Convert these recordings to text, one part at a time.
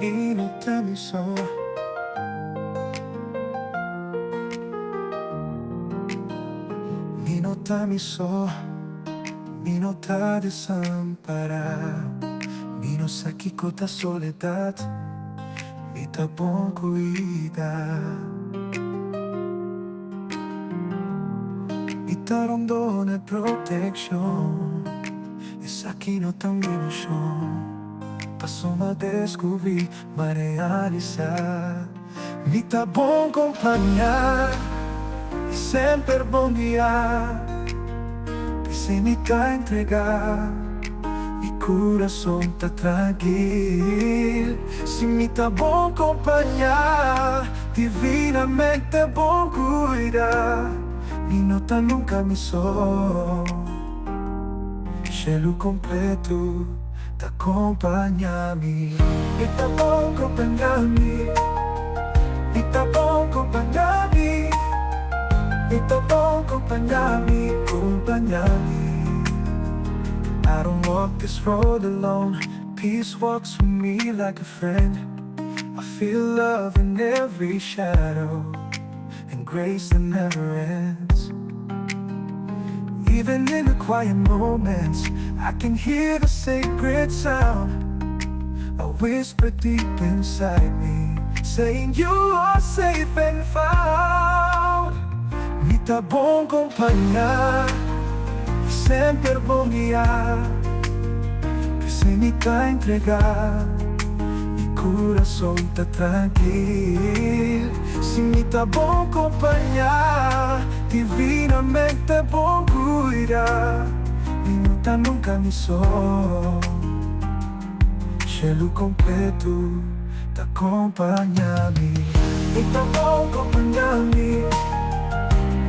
Mi no ta mi so. Mi no ta mi so, mi no ta desampará. Mi no sa kiko ta soledat, mi ta bon kuidá. Mi ta rondona e protekshon, esaki no ta un ilushon. Paso m'a deskubrí, m'a realisá. Mi ta bon kompañá i semper bon guiá. P'esei mi ta entregá, mi kurason ta trankil. Si mi ta bon kompañá, divinamente bon kuidá. Mi no ta nunka mi so. Shelu kompletu ta kompañá mi. Mi ta bon kompañá mi. Mi ta bon kompañá mi. Mi ta bon kompañá mi, kompañá mi. I don't walk this road alone. Peace walks with me like a friend. I feel love in every shadow and grace that never ends. Even in the quiet moments, I can hear the sacred sound. A whisper deep inside me, saying you are safe and found. Mi ta bon kompañá, semper bon guiá. P'esei mi ta entregá, mi kurason ta trankil. Si mi ta bon kompañá, divinamente bon kuidá. Mi no ta nunka mi so. Shelu kompletu ta kompañá mi. Mi ta bon kompañá mi.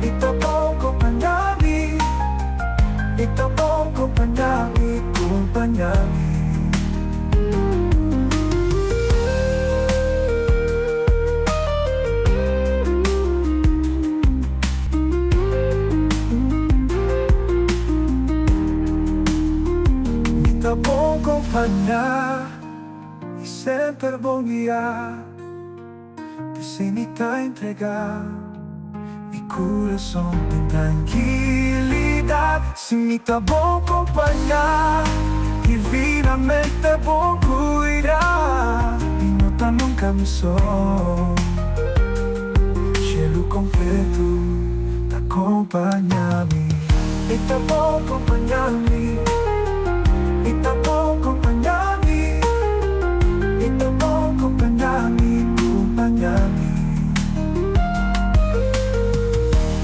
Mi ta bon kompañá mi. Mi ta bon kompañá mi, kompañá mi. Mi ta bon kompañá i semper bon guiá. P'esei mi ta entregá mi kurason den trankilidat. Si mi ta bon kompañá, divinamente bon kuidá. Mi no ta nunka mi so. Shelu kompletu ta kompañá mi. Mi ta bon kompañá mi. Mi ta bon kompañá mi. Mi ta bon kompañá mi, kompañá mi.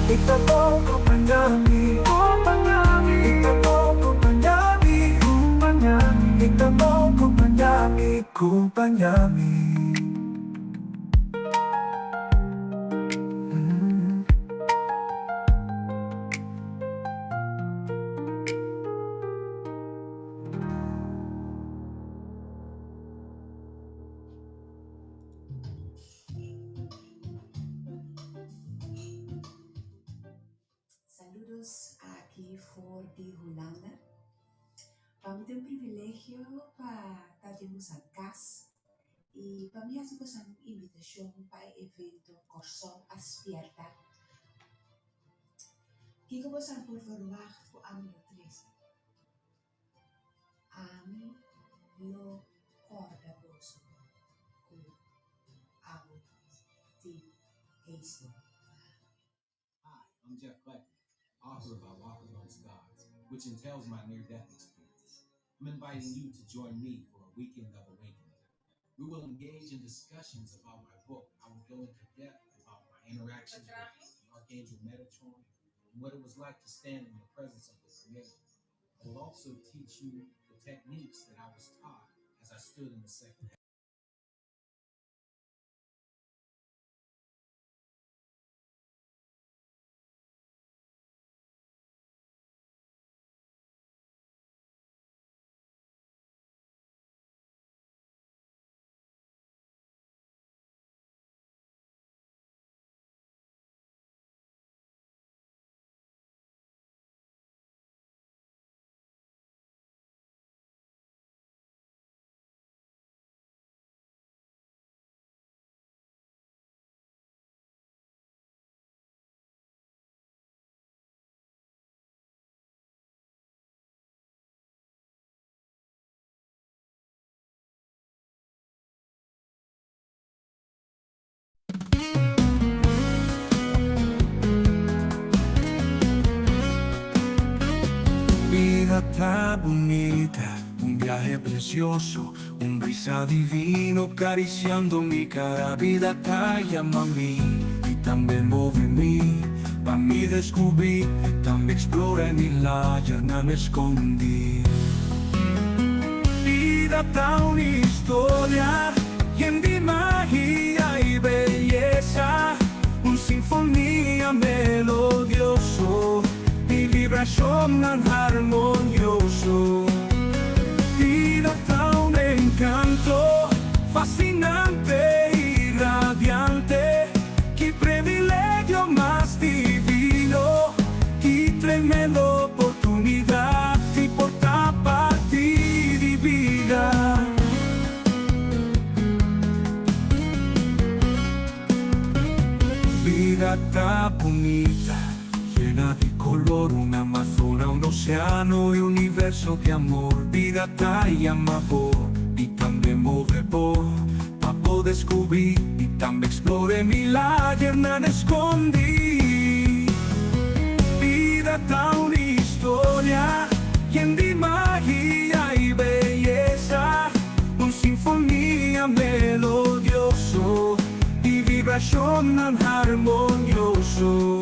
Mi ta bon kompañá mi, kompañá mi. Mi ta bon kompañá mi, kompañá mi. Mi ta bon kompañá mi, kompañá mi. Saludos aki for di Hulanda. Pa mi ta un privilegio pa ta den boso cas y pa mi haci boso un invitacion pa e evento Corsou a Spierta. Kico boso a por verwacht cu ami lo trece? Ami lo corda boso cu abo tin Heisman. Hi, I'm Jeff Gleckman, author of I Walk Amongst Gods, which entails my near-death experience. I'm inviting you to join me for a weekend of awakening. We will engage in discussions about my book. I will go into depth about my interactions with the Archangel Metatron and what it was like to stand in the presence of the Creator. I will also teach you the techniques that I was taught as I stood in the second Ta bunita, un biahe precioso, un brisa divino cariciando mi cara. Bida ta yama mi y tambe move mi, pa mi descubri y tambe explora e milagernan escondi. Bida ta un historia yen di magia y beyesa, un sinfonia melodioso y vibracionnan harmonioso. Bida ta un encanto fascinante y radiante, ki privilegio mas divino, ki tremendo oportunidad di por ta parti di bida. Bida ta bunita, yena di color, un Amazona, un oceano y universo di amor. Bida ta yama bo y tambe move bo, pa bo descubri y tambe explora e milagernan escondi. Bida ta un historia yen di magia y beyesa, un sinfonia melodioso y vibracionnan harmonioso.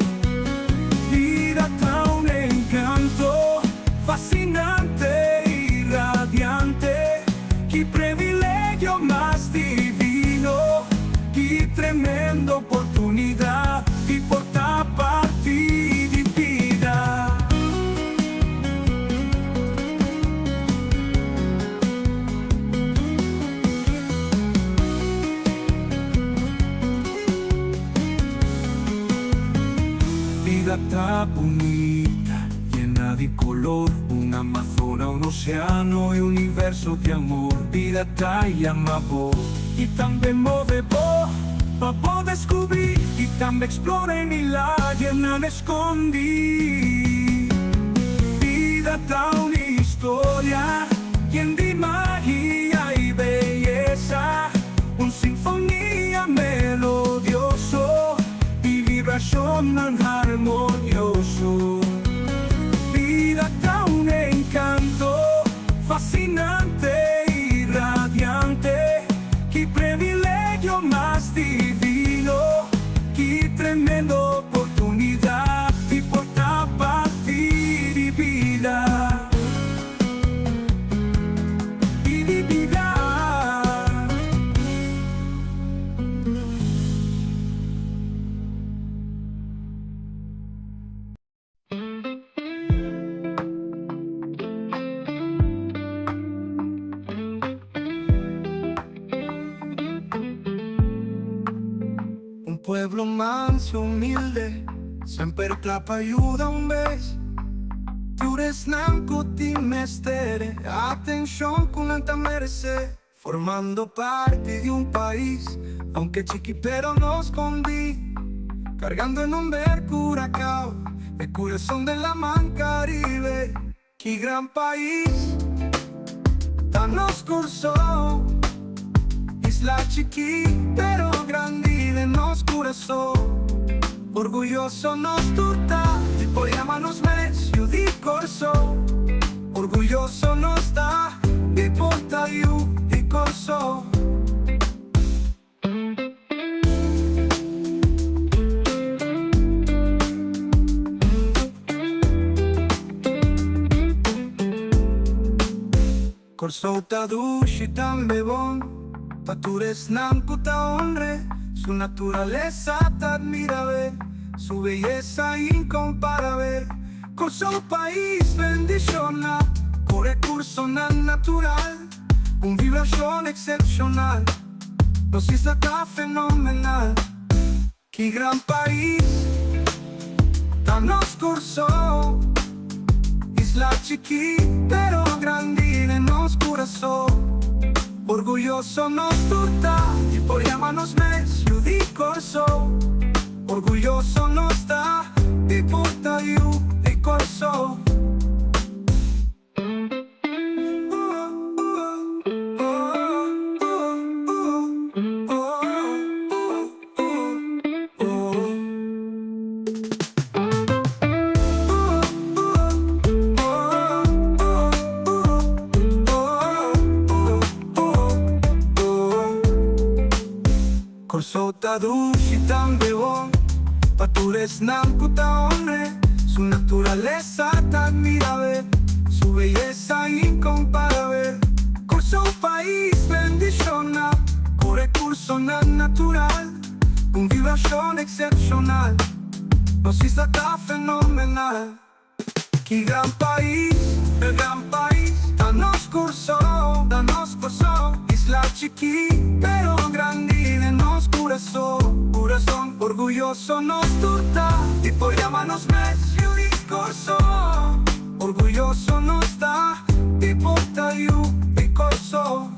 Bida ta un encanto fascinante y radiante, ki privilegio mas divino, ki tremendo oportunidad di por ta parti di bida. Bida ta bunita, yena di color, un Amazona, un oceano y universo di amor. Bida ta yama bo y tambe move bo, pa bo descubri y tambe explora e milagernan escondi. Bida ta un historia yen di magia y beyesa, un sinfonia melodioso y vibracionnan harmonioso. Bida ta un encanto fascinante y radiante, ki privilegio mas divino, ki tremendo oportunidad di por ta parti di bida. Di bida. Un pueblo manso, humilde, semper cla pa yuda un bes. Tur esnan cu tin mester atencion cu nan ta merece. Formando parti di un pais, aunke chiki pero no scondi. Cargando e nomber Curacao, e curason den laman Caribe. Ki gran pais ta nos Corsou, isla chiki pero grandi den nos curason. Orguyoso nos tur ta di por yama nos mes yu di Corsou. Orguyoso nos ta di por ta yu di Corsou. Kòrsou ta dushi tambe bon pa tur esnan ku ta honr'é. Su naturalesa ta admirabel, su beyesa inkomparabel. Kòrsou pais bendishoná ku rekursonan natural, un vibrashon eksepshonal. Nos isla ta fenomenal. Ki gran pais ta nos Kòrsou, isla chikí pero grandi den nos kurason. Orguyoso nos tur ta di por yama nos mes yu di Kòrsou. Orguyoso nos ta di por ta yu di Kòrsou. Ta dushi tambe bon pa tur esnan ku ta honr'é. Su naturalesa ta admirabel, su beyesa inkomparabel. Kòrsou pais bendishoná ku rekursonan natural, ku un vibrashon eksepshonal. Nos isla ta fenomenal. Ki gran pais, e gran pais ta nos Kòrsou, ta nos Kòrsou. Isla chikí pero grandi den nos kurason, kurason. Orguyoso nos tur ta di por yama nos mes yu di Kòrsou. Orguyoso nos ta di por ta yu di Kòrsou.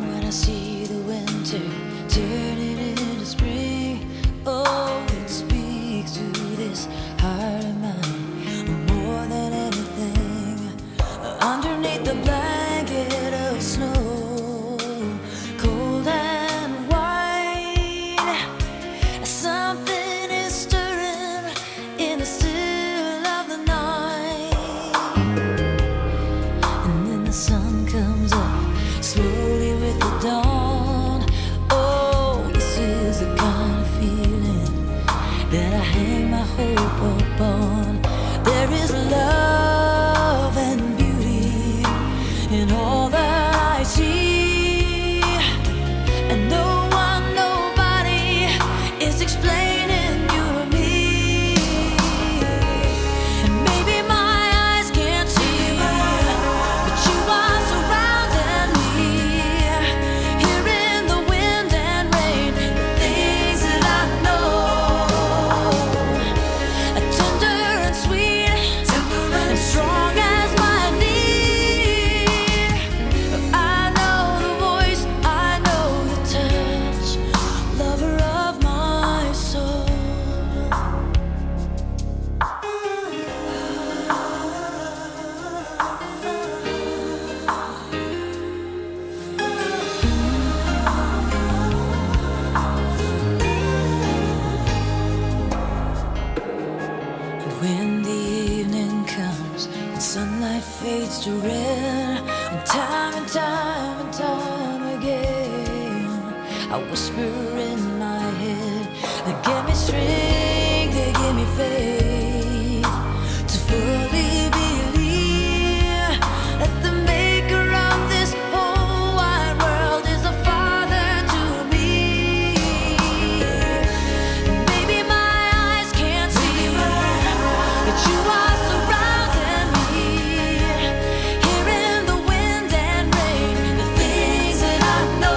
When I see the winter turning into spring, oh, it speaks to this heart of mine more than anything. Underneath the blanket of snow, cold and white, something is stirring in the still of the night. And then the sun comes up slowly with the dawn. Oh, this is the kind of feeling that I hang my hope upon. There is love and beauty in all that I see. And no one, nobody is explaining you to me. And maybe my eyes can't see, but you are surrounding me. Here in the wind and rain, the things that I know are tender and sweet, and strong as my knee. I know the voice, I know the touch, lover of my soul. And when the evening comes and sunlight fades to red, and time and time and time again, I whisper in my head, they give me strength, they give me faith to fully believe that the maker of this whole wide world is a father to me. And maybe my eyes can't see, but you are surrounding me. Here in the wind and rain, the things that I know.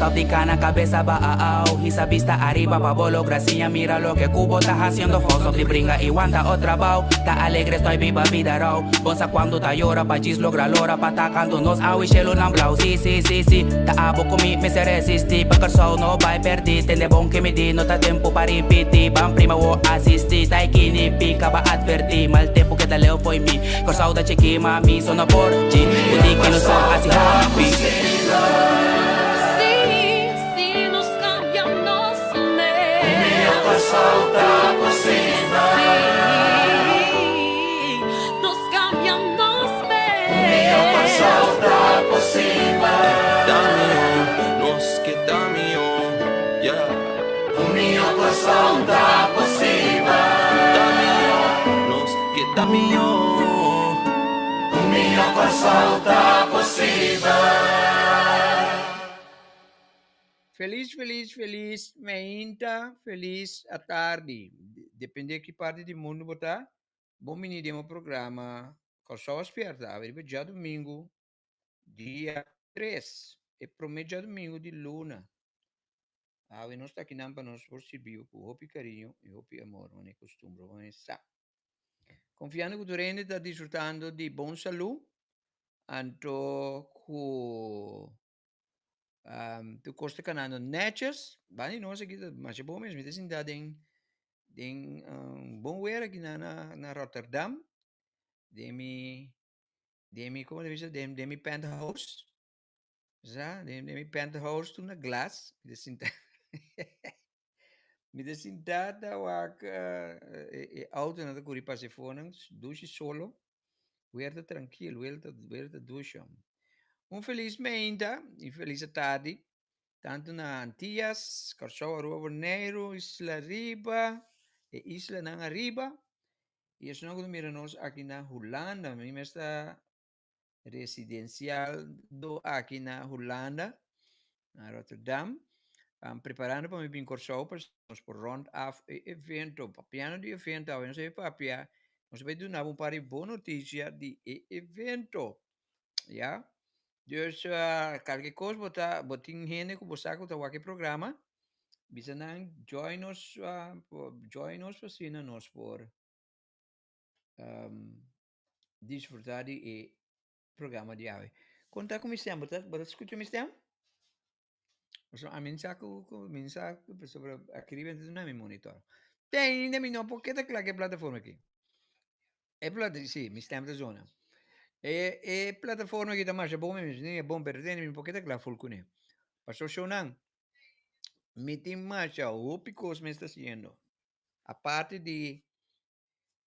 Stop di kana kabes abou. Hisa bista ariba pa bo logra siña mira loke ku bo ta hasiendo fout. Stop di bringa i wanta otro abou. Ta alegre estoy biba bida rou. Bon sa kuantu ta yora pa djis logra lora pa ta kantu nos awe shelunan blou. Si si si si ta abo ku mi mester resistí pa Kòrsou no bai pèrdí. Tende bon ke mi di no ta tempu pa ripití. Ban prima wo asistí ta e kini pika ba atvertí. Mal tempu keda leu fo'i mi. Kòrsou ta chikí ma mi so no por dji. Ku di ki nos por hasi hopi. Si, si nos kambia nos mes. Un mihó Kòrsou ta posibel. Si, nos kambia nos mes. Un mihó Kòrsou ta posibel. Ta mihó, nos ke ta mihó, yeah. Un mihó Kòrsou ta posibel. Ta mihó, nos ke ta mihó. Un mihó Kòrsou ta posibel. Felis, felis, felis mainta, felis atardi. Depende ki parti di mundu bo ta. Bon bini den bo programa Kòrsou a Spierta. Awe riba djadumingu dia 3, e promé djadumingu di luna. Awe nos ta akinan pa nos por sirbi bo ku hopi kariño i hopi amor, manera kustumbra bo sa. Konfiando ku tur hende ta disfrutando di bon salú, anto ku tur kos ta kanando nètjes. Banda di nos aki ta masha bon mes. Mi ta sinta den den bon wer aki na na Rotterdam, den mi den mi komo ta bisa den den mi penthouse. Sa den den mi penthouse tur na glas mi ta sinta mi ta sinta ta wak e autonan ta kuri pasa efonan dushi solo. Wer ta trankil, wer ta wer ta dushi. Un felis meinta i felis atardi tantu na Antias, Kòrsou, Aruba, Boneiru, Isla Riba, e islanan ariba i esnan ku ta mira nos aki na Hulanda. Mi mes ta residensiado aki na Hulanda, na Rotterdam, preparando pa mi bin Kòrsou pa nos por rond af e evento. Papiando di evento awe nos a papia, nos a bai duna bo un par di bon notisia di e evento, ya. Dus kalke kos bo ta bo tin hende ku bo sa ku ta wak e programa, bisa nan join nos join nos pa asina nos por disfruta di e programa di awe. Kon ta ku mi stem? Bo ta bo ta skucha mi stem? Pasobra ami no sa ku ku mi no sa pasobra aki riba ta duna mi monitor. Te ainda mi no por keda kla ku e plataforma aki. E plata si mi stem ta zona. E e plataforma aki ta masha bon mi mi e bon pero te ainda mi no por keda kla ful kuné. Pasobra shownan mi tin masha hopi kos mi esta hasiendo. Aparte di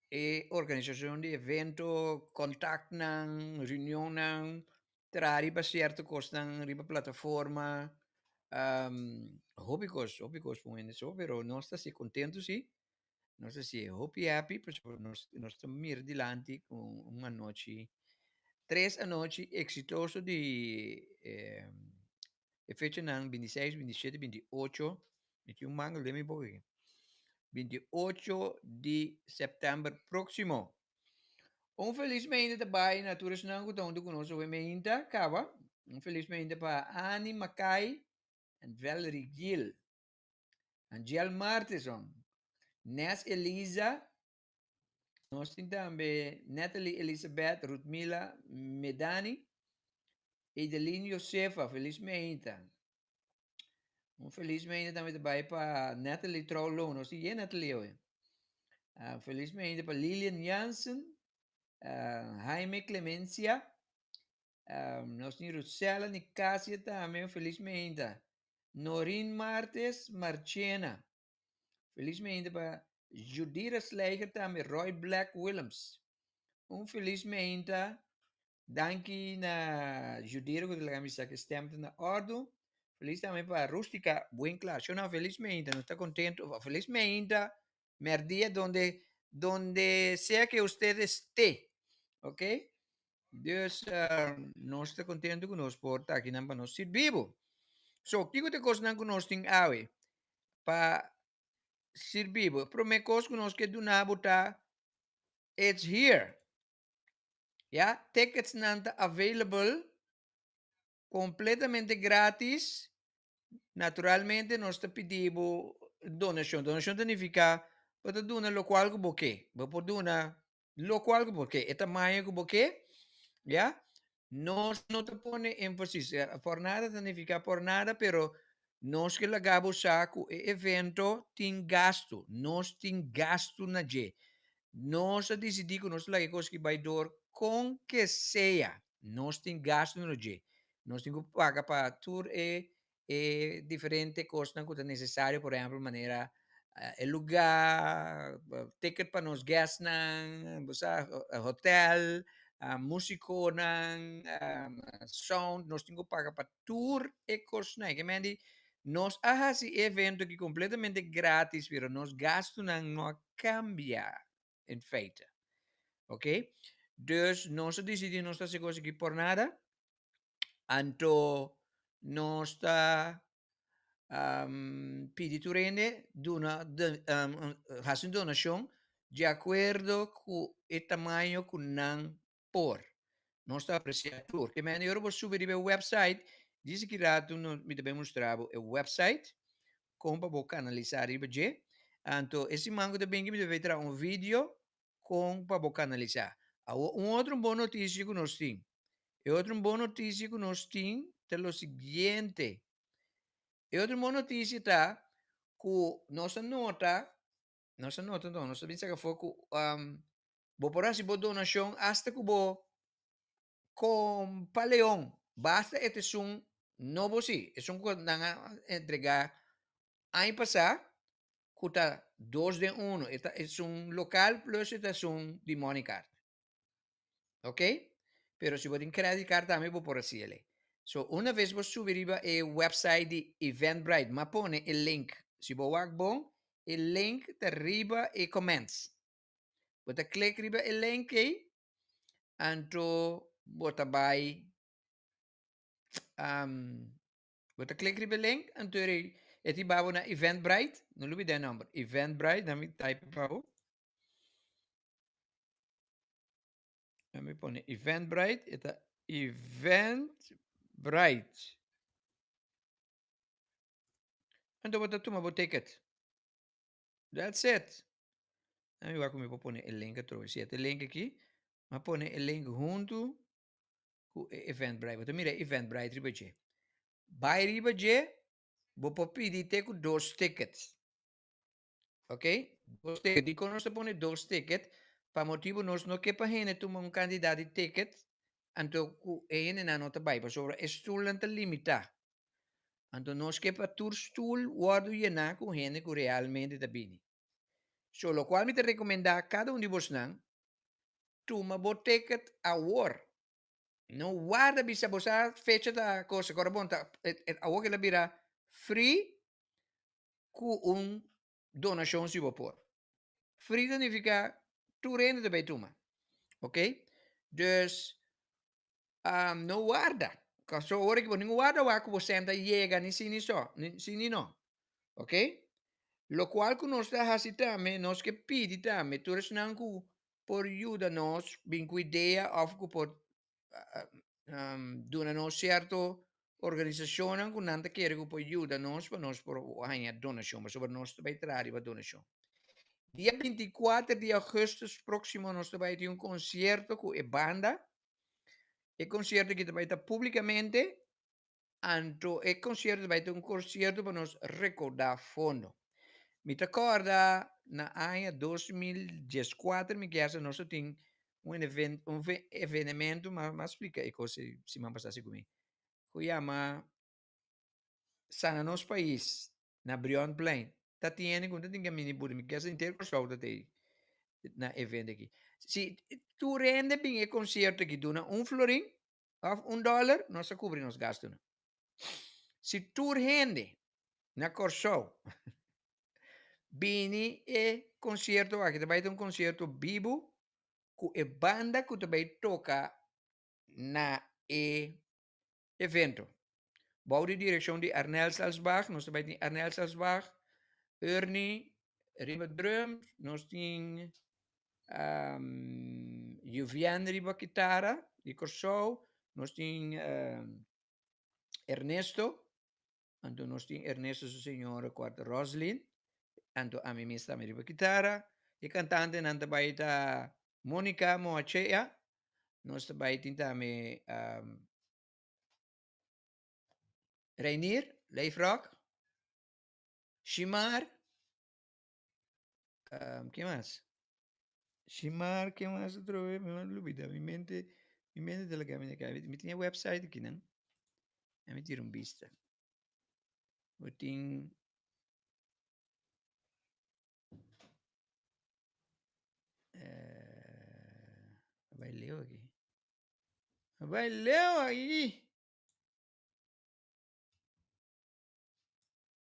e organisashon di evento, kontaktnan, reunionnan, traha riba sierto kosnan riba plataforma, hopi kos, hopi kos pon hende so, pero nos ta si kontentu si, nos ta si hopi happy pasobra nos nos ta mira dilanti ku un anochi, tres anochi eksitoso di e fechanan bintiseis, bintishete, bintiotcho, mi tin un mangel den mi boka aki, bintiotcho di sèptèmber próksimo. Un felis meinta ta bai na tur esnan ku ta huntu ku nos awe meinta kaba. Un felis meinta pa Annie Mackay en Valerie Gill, Angel Martison, Nes Eliza, Nos tin tambe Natalie Elizabeth Rutmila Medani, Edeline Josefa, felis meinta. Un felis meinta tambe ta bai pa Natalie Trouwloon, nos tin yen Natalie awe. Uh, felis meinta pa Lilian Jansen, uh, Jaime Clemencia, um, nos tin Rutsella Nicasia tambe, un felis meinta. Norin Martes Marchena. Felis meinta pa Judira Slijger tambe, Roy Black Willems. Un felis meinta. Danki na Judira ku ta laga mi sa ku e stem ta na òrdu. Felis tambe pa Rustica Winkler. Shona felis meinta, nos ta kontentu. Felis meinta, mèrdia donde donde sea que usted esté. Ok? Dus nos ta kontentu ku nos por ta akinan pa nos sirbi bo. So, kiko ta e kosnan ku nos tin awe pa sirbi bo? E promé kos ku nos ke duna bo ta It's here. Ya, ticketsnan ta available kompletamente gratis. Naturalmente nos ta pidi bo donashon. Donashon ta nifiká bo ta duna lokual ku bo ke. Bo por duna lokual ku bo ke, e tamaño ku bo ke, ya. Nos no ta pone énfasis, por nada ta nifiká por nada, pero nos ke laga bo sa ku e evento tin gastu. Nos tin gastu na dje. Nos a disidí ku nos ta laga e kos aki bai dor kon ke sea. Nos tin gastu na dje. Nos tin ku paga pa tur e e diferente kosnan ku ta nesesario, por ehèmpel manera e lugá, ticket pa nos guestnan, bo sa, hotel, musikonan, sound, nos tin ku paga pa tur e kosnan. Ke men di nos a hasi e evento aki kompletamente gratis, pero nos gastunan no a kambia in feite. Oké? Dus nos a disidí nos ta hasi kos aki por nada. Anto nos ta pidi tur hende duna hasi un donashon di akuerdo ku e tamaño ku nan por. Nos ta apresiá tur. Ke mende ora bo subi riba e website, disi ki ratu mi ta bin mustra bo e website kon pa bo kanalisá riba dje. Anto e siman ku ta bin mi ta bin traha un video kon pa bo kanalisá. Awor un otro bon notisia ku nos tin. E otro bon notisia ku nos tin ta lo siguiente. E otro bon notisia ta ku nos a nota, nos a nota no, nos a bin saka afó ku bo por hasi bo donashon asta ku bo kompa leon. Basta e ta esun nobo si, esun ku nan a entregá aña pasá ku ta dos den uno, e ta esun lokal plus e ta esun di money card. Ok? Pero si bo tin credit card tambe bo por hasi elei. So una ves bo subi riba e website di Eventbrite, m'a pone e link. Si bo wak bon, e link ta riba e comments. Bo ta click riba e link ei, anto bo ta bai um, Bo ta klik riba e link, anto e ta hiba bo na Eventbrite. No lubida e nomber. Eventbrite, dan mi type pa bo. Dan mi pone Eventbrite, e ta Eventbrite. Anto bo ta tuma bo ticket. That's it. Dan mi wak ku mi por pone e link atrobe. Si e ta e link aki, mi a pone e link huntu ku e Eventbrite. Bo ta mira e Eventbrite riba dje. Bai riba dje, bo por pidi te ku dos tickets. Ok? Dos ticket. Dikon nos ta pone dos ticket? Pa motibu nos no ke pa hende tuma un kantidat di ticket, anto ku e hendenan no ta bai, pasobra e stulnan ta limitá. Anto nos ke pa tur stul wòrdu yená ku hende ku realmente ta bini. So, lokual mi ta rekomendá kada un di bosnan, Tuma bo ticket awor. No warda bisa bo sa fecha ta cosa. Kora bon ta awor ke la bira free ku un donashon si bo por. Free ta nifica tur hende ta bay tuma. Ok? Dus no warda. Paso ora ki bo tin ku warda wak ku bo senta yega ni si ni so, ni si ni no. Ok? Lokual ku nos ta hasi tambe, nos ke pidi tambe tur esnan ku por yuda nos bin ku idea òf ku por duna nos sierto organisashonnan ku nan ta kere ku por yuda nos pa nos por haña donashon, pasobra nos ta bai traha riba donashon. Dia 24 di augustus próksimo nos ta bai tin un konsierto ku e banda. E konsierto aki ta bai ta públikamente Anto e konsierto bai ta un konsierto pa nos rekordá fondo. Mi ta kòrda na aña 2014 mi kier sa nos a tin un even un evenemento m'a m'a splika e kos ei siman pasá si ku mi ku yama Sana Nos Pais na Brionplein. Ta tin hende ku no ta tin kaminda di buri mi kier sa henter Kòrsou ta tei na evento aki. Si tur hende bin e konsierto aki duna un florin of un dollar, nos a kubri nos gastunan. Si tur hende na Kòrsou bini e konsierto aki, ta bai ta un konsierto bibu ku e banda ku ta bai toka na e evento. Bou di direkshon di Arnel Salsbach, nos ta bai tin Arnel Salsbach, Ernie riba drums, nos tin um, Juvian riba kitara di Kòrsou, nos tin um, Ernesto. Anto nos tin Ernesto su señora ku a ta Roslyn. Anto ami mes tambe riba kitara. E kantantenan ta bai ta Monica Moachea. Nos ta bai tin tambe Reinier Leefrock, Shimar, ken mas? Shimar, ken mas otro vez? Mi a lubida, mi mente, mi mente ta laga mi na kai. Mi tin e website aki nan. Mi tira un bista. Bo tin a bai leu aki. A bai leu aki.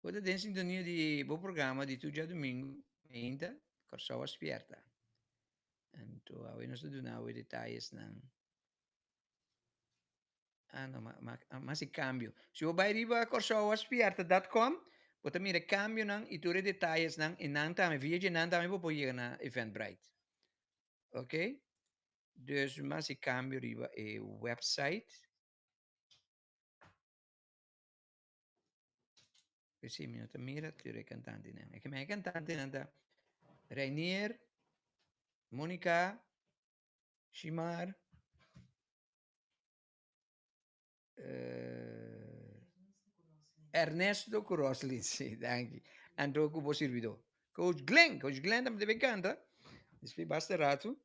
Bo ta den sintonia di bo programa di tur djadumingu mainta, Kòrsou a Spièrta. Anto awe nos ta duna awe detayesnan. Ah no, ma, ma, ma hasi kambio. Si bo bai riba kòrsouaspièrta dòt kòm, bo ta mira e kambionan i tur e detayesnan i nan tambe, via dje nan tambe bo por yega na Eventbrite. Ok? Dus mi hasi kambio riba e website. P'esei mi no ta mira tur e kantantenan. E ke men e kantantenan ta Reinier, Monica, Shimar, Ernesto ku Roslyn, si, danki. Anto ku bo sirbidó. Coach Glenn, Coach Glenn tambe ta bay kanta. Despues basta ratu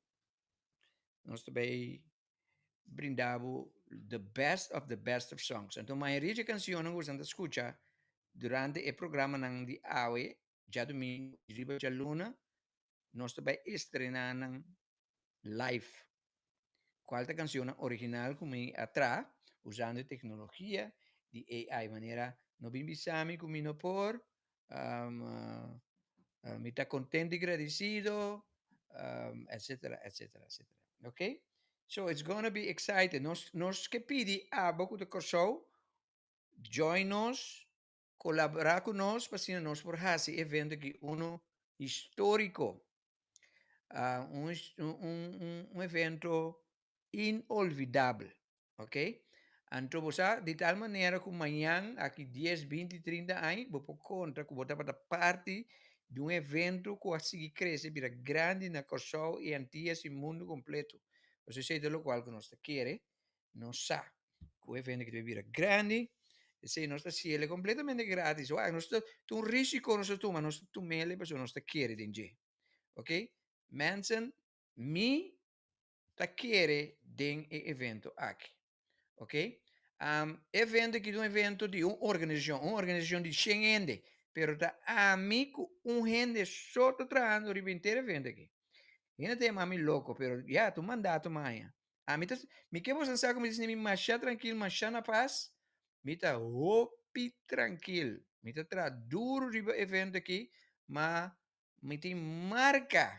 nos ta bay brinda bo the best of the best of songs. Anto mayoria dje cancionnan ku boso ta scucha durante e programanan di awe, djadumingu i riba djaluna, nos ta bay estrena nan live. Cual ta cancionnan original cu mi a traha usando e tecnologia di AI manera No bin bisa mi cu mi no por, mi ta contento y gradicido, etcetera, etcetera, etcetera. Ok? So it's gonna be exciting. Nos, nos ke pidi abo ku ta Kòrsou, join nos, kolaborá ku nos pa asina nos por hasi e evento aki uno históriko. Ah, un, un, un, un evento inolvidabel. Ok? Anto bo sa di tal manera ku mañan, aki dies, binti, trinta aña, bo por konta ku bo tabata parti di un evento ku a sigui krese bira grandi na Kòrsou i Antias i mundu kompleto. Pasobra esei ta lokual ku nos ta kere, nos sa ku e evento aki ta bira grandi, esei nos ta hasiel kompletamente gratis. Wak, nos ta un risiko nos ta tuma, nos ta tum'el pasobra nos ta kere den dje. Ok? Mensen, mi ta kere den e evento aki. Ok? Um, evento aki ta un evento di un organisashon, un organisashon di shen hende, pero ta ami ku un hende so ta trahando riba henter evento aki. Hende ta yama mi loko, pero ya, ta un mandato maña. Ami ta, mi ke boso sa ku mi ta sinti mi masha trankil, masha na pas, mi ta hopi trankil. Mi ta traha duru riba evento aki, ma mi tin marka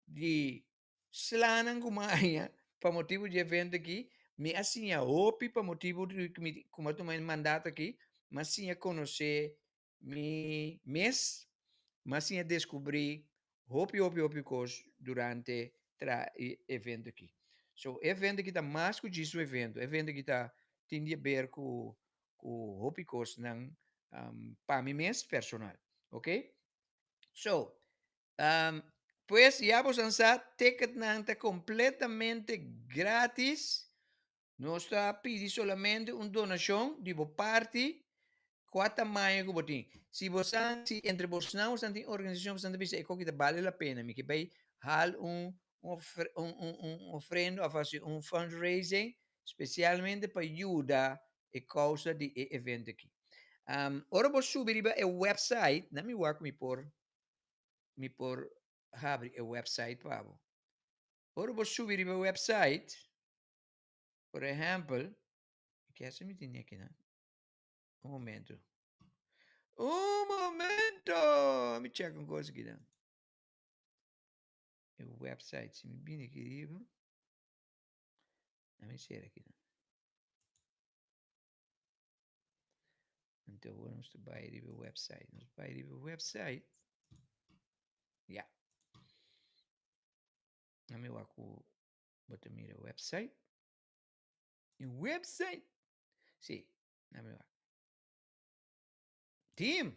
di slanan ku mi a haña pa motibu di evento aki, mi a siña hopi pa motibu di ku mi ku mi a tuma e mandato aki, mi a siña konosé mi mes, mi a siña deskubrí hopi hopi hopi kos durante traha e evento aki. So e evento aki ta mas ku djis un evento, e evento aki ta tin di aber ku ku hopi kosnan pa mi mes personal, ok. So Um, pues ya bosan sa, ticketnan ta completamente gratis. Nos ta pidi solamente un donacion di bo parti, kua tamaño ku bo tin. Si bosan, si entre bosnan bosan tin organisacion, bosan ta bisa e koki ta bale la pena, mi ke bai hal un un un un ofrenda of hasi un fundraising specialmente pa yuda e causa di e evento aki. Um, ora bo subi riba e website, na mi wak mi por mi por habri e website pa bo. Ora bo subi riba e website, por ehempel, ke hasi mi tene aki nan? Un momento. Un momento! Mi check un cosa aki nan. E website, si mi bini aki riba, na mi sera aki nan. Anto awor nos ta bai riba e website. Nos bai riba e website. Ya. Na mi wak ku bo ta mira e website. E website. Si, na mi wak. Team!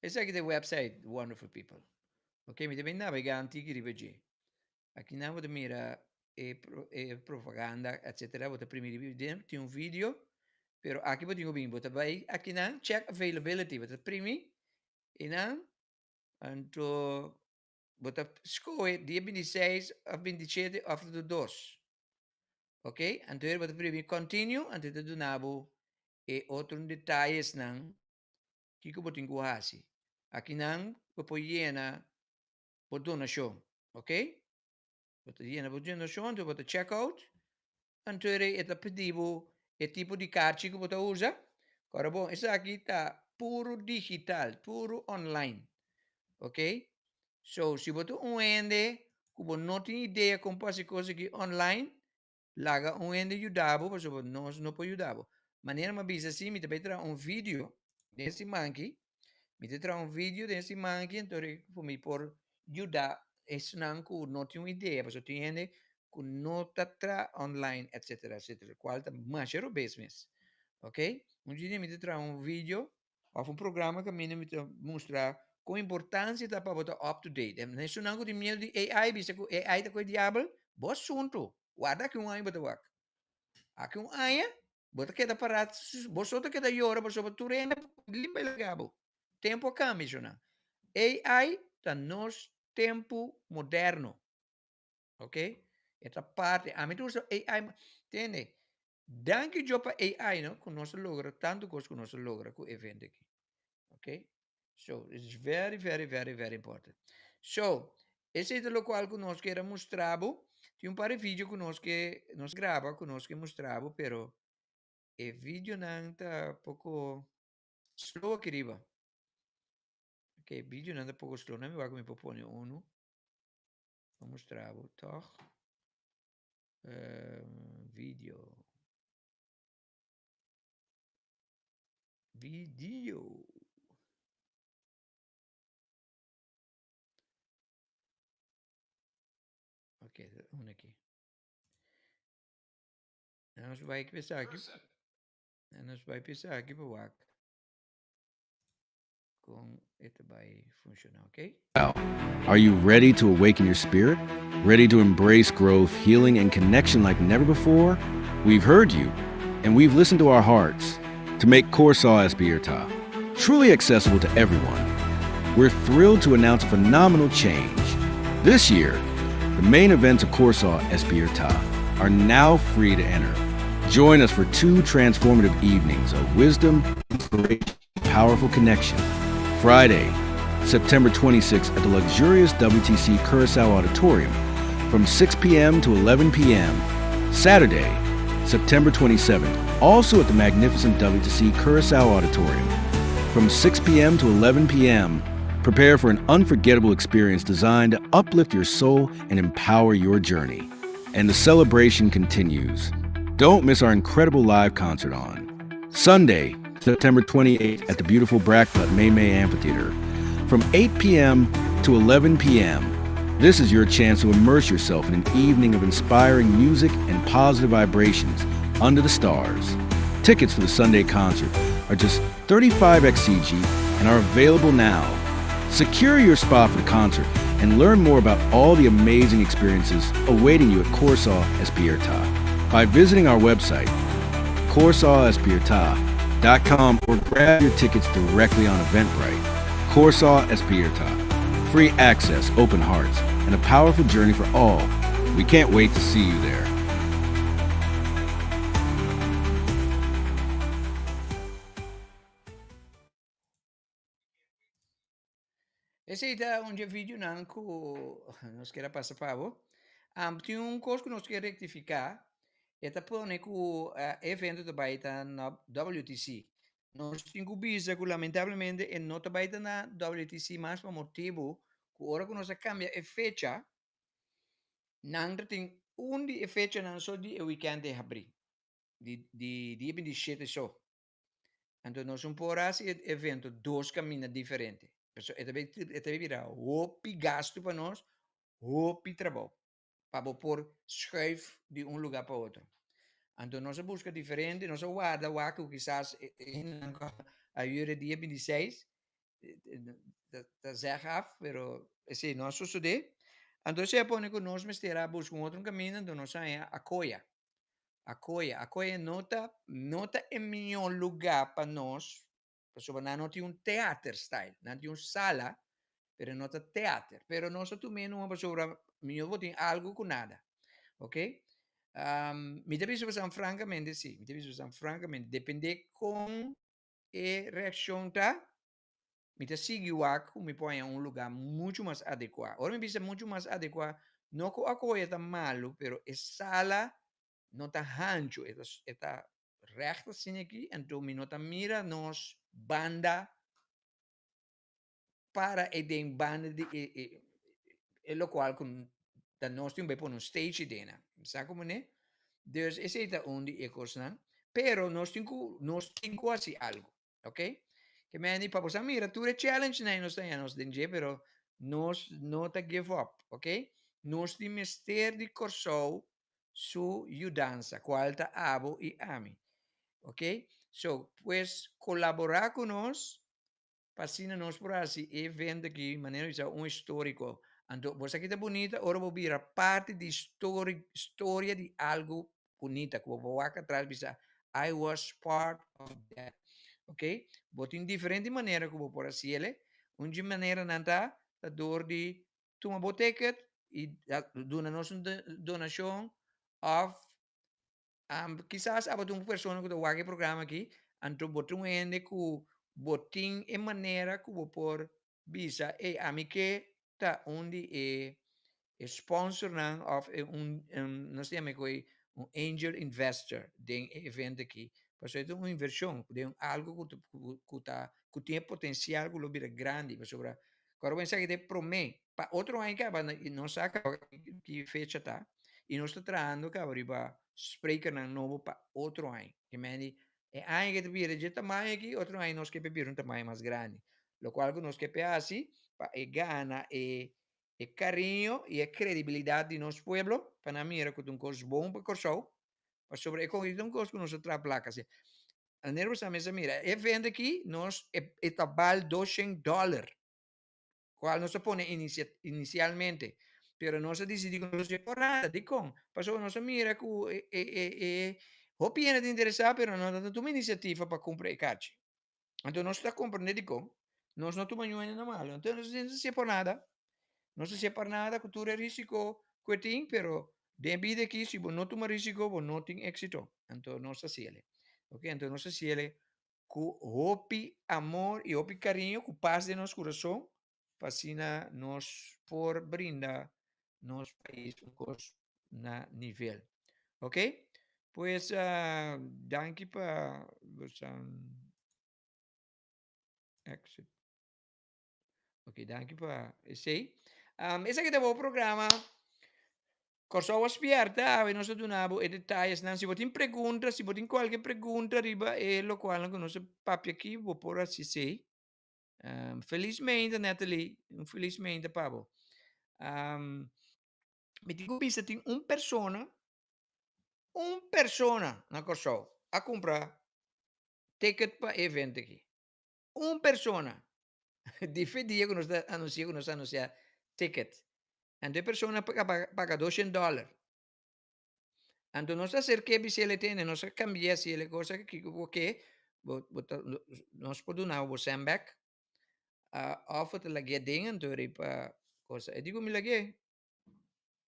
Esaki ta e website, wonderful people. Ok, mi ta bin navega un tiki riba dje. Aki nan bo ta mira e, e propaganda, etc. Bo ta primi riba den, tin un video, pero aki bo tin ku bin, bo ta bai aki nan, check availability, bo ta primi, i nan, anto bo ta skohe dia 26 of 27 of di dos. Ok, anto bo ta primi continue, anto ta duna bo e otro detayesnan Kiko bo tin ku hasi? Akinan bo por yena bo donashon, ok? Bo ta yena bo donashon, anto bo ta check out, anto e ta pidi bo e tipo di karchi ku bo ta usa. Kòrda bon, esaki ta puru digital, puru online, ok? So, si bo ta un hende ku bo no tin idea kon pa hasi kos aki online, Laga un hende yuda bo pasobra nos no por yuda bo. Manera mi a bisa si mi ta bai traha un video den siman aki, mi ta traha un video den siman aki enton ku mi por yuda esnan ku no tin un idea pasobra tin hende ku no ta traha online etcetera etcetera kual ta masha robes mes ok. Un dia mi ta traha un video Of un programa kaminda mi ta mustra kon importansia ta pa bo ta up to date. En esunnan ku tin miedu di AI bisa ku AI ta koe diabel, bo asuntu. Warda aki un aña bo ta wak. Aki un aña bo ta keda pará, bo so ta keda yora pasobra tur hende limpa i laga bo. Tempu a kambia esunnan. AI ta nos tempu moderno. Ok? E ta parti. Ami ta usa AI, tende, Danki Djo pa AI no ku nos a logra tantu kos ku nos a logra ku evento aki. Ok? So, it's very, very, very, very important. So, esei ta lokual ku nos kier a mustra bo. Tin un par di video ku nos ke nos graba ku nos ke mustra bo, pero e videonan ta poko slow aki riba. Ok, videonan ta poko slow. Nan mi wak ku mi por pone unu pa mustra bo tòg. Video. Video. Ok, un aki. Nos bai pensar aki. Nos bai pensar aki pa wak. Kon e ta bai funciona, ok? Are you ready to awaken your spirit? Ready to embrace growth, healing, and connection like never before? We've heard you, and we've listened to our hearts to make Kòrsou Spièrta truly accessible to everyone. We're thrilled to announce a phenomenal change. This year, the main events of Kòrsou Spièrta are now free to enter. Join us for two transformative evenings of wisdom, inspiration, powerful connection. Friday, September 26th at the luxurious WTC Curaçao Auditorium from 6 p.m. to 11 p.m. Saturday, September 27th, also at the magnificent WTC Curaçao Auditorium from 6 p.m. to 11 p.m. Prepare for an unforgettable experience designed to uplift your soul and empower your journey. And the celebration continues. Don't miss our incredible live concert on Sunday, September 28th at the beautiful Brakkeput May May Amphitheater from 8 p.m. to 11 p.m. This is your chance to immerse yourself in an evening of inspiring music and positive vibrations under the stars. Tickets for the Sunday concert are just 35 XCG and are available now. Secure your spot for the concert and learn more about all the amazing experiences awaiting you at Kòrsou Spièrta by visiting our website, korsaospierta.com, or grab your tickets directly on Eventbrite. Kòrsou Spièrta. Free access, open hearts, and a powerful journey for all. We can't wait to see you there. Esei ta un dje videonan ku nos kier a pasa pa bo. Um, tin un kos ku nos kier rektifiká. E ta pone ku e evento ta bai ta na WTC. Nos tin ku bisa ku lamentablemente e no ta bai ta na WTC mas pa motibu ku ora ku nos a kambia e fecha, nan ta tin un di e fechanan so di e wikènt e habrí, di di dia 27 so. Anto nos un por hasi e evento dos kaminda diferente. Pasobra e ta bai e ta bai bira hopi gastu pa nos, hopi trabou pa bo por schuif di un luga pa otro. Anto nos a buska diferente, nos a warda wak ku kisas e hendenan ku a hür e dia bintiseis ta zeg af, pero esei no a sosodé. Anto esei a pone ku nos mester a buska un otro kaminda, anto nos a haña Akoya. Akoya, Akoya no ta no ta e mihó lugá pa nos, pasobra nan no tin un teater style, nan tin un sala, pero no ta teater. Pero nos a tum'é numa pasobra mihó bo tin algu ku nada. Ok? Mi ta bisa bosan frankamente si, mi ta bisa bosan frankamente, dependé kon e reakshon ta, mi ta sigui wak ku mi por haña un lugá muchu mas adekuá. Ora mi bisa muchu mas adekuá, no ku Akoya ta malu, pero e sala no ta hanchu, e ta e ta règt asina aki, anto mi no ta mira nos banda para e den banda di e e e lokual ku ta nos tin bai pone un stage den nan. Sa komo ne? Dus esei ta un di e kosnan. Pero nos tin ku nos tin ku hasi algu, ok? Ke meni pa boso a mira tur e challenge nan nos ta haña nos den dje, pero nos no ta give up, ok? Nos tin mester di Kòrsou su yudansa, kual ta abo i ami, ok? So, pues kolaborá ku nos Pa asina nos por hasi e evento aki, manera mi bisa, un historico. Anto bo sa ki ta bunita ora bo bira parti di storia di algo bunita ku bo por wak atras bisa I was part of that. Ok, bo tin diferente manera ku bo por hasi ele. Un dje maneranan ta ta dor di tuma bo ticket i duna nos un donashon òf Kisas abo ta un persona ku ta wak e programa aki, anto bo ta un hende ku bo tin e manera ku bo por bisa, ey, ami ke ta un di e e sponsornan òf e un nos ta yama e koe un angel investor den e evento aki. Pasobra e ta un invershon den algu ku ta ku ta ku tin e potensial ku lo bira grandi pasobra Kòrda bo esaki ta e promé. Pa otro aña kaba no sa kaba ki fecha ta i nos ta trahando kaba riba sprekernan nobo pa otro aña. Ke men di e aña ke ta bira dje tamaño aki, otro aña nos ke pa e bira un tamaño mas grandi. Lokual ku nos ke pa e hasi pa e gana e e kariño i e kredibilidat di nos pueblo pa nan mira ku ta un kos bon pa Kòrsou, pasobra e kon ta un kos ku nos ta traha plaka asina. Anero sa mester mira, e vende aki nos e ta bal doshen dollar, cual nos a pone inicialmente, pero nos a dicidi cu nos no por nada, dicon? Pasobra nos a mira cu e e e e hopi hende ta interesa pero no ta tuma iniciativa pa cumpra e cachi. Anto nos ta comprende dicon, nos no tuma niun hende na malo, anto nos no ta haci por nada, nos ta haci por nada cu tur e risico cu e tin, pero Den bida aki si bo no tuma risico bo no tin exito. Anto nos ta hasiele. Ok, anto nos ta hasiele cu hopi amor y hopi cariño cu pas den nos curason pa asina nos por brinda nos pais un cos na nivel. Ok, pues danki pa bosan exit. Ok, danki pa esei. Um, esaki ta bo programa Kòrsou a Spierta. Awe nos a duna bo e detayesnan. Si bo tin pregunta, si bo tin kualke pregunta riba e lokualnan ku nos a papia aki, bo por hasi esei. Um, felis meinta, Natalie. Un felis meinta pa bo. Um, mi tin ku bisa tin un persona, un persona na Kòrsou a kumpra ticket pa e evento aki. Un persona di fe dia ku nos ta anunsia ku nos ta anunsia ticket. Anto e persona paga paga doshen dòler. Anto nos a aserk'é bis'é el e tende nos a kambia si el e cosa kiko bo ke bo bo ta nos por duna bo bo sèn bèk òf bo ta lag'é aden anto riba cosa. E di ku mi lag'é.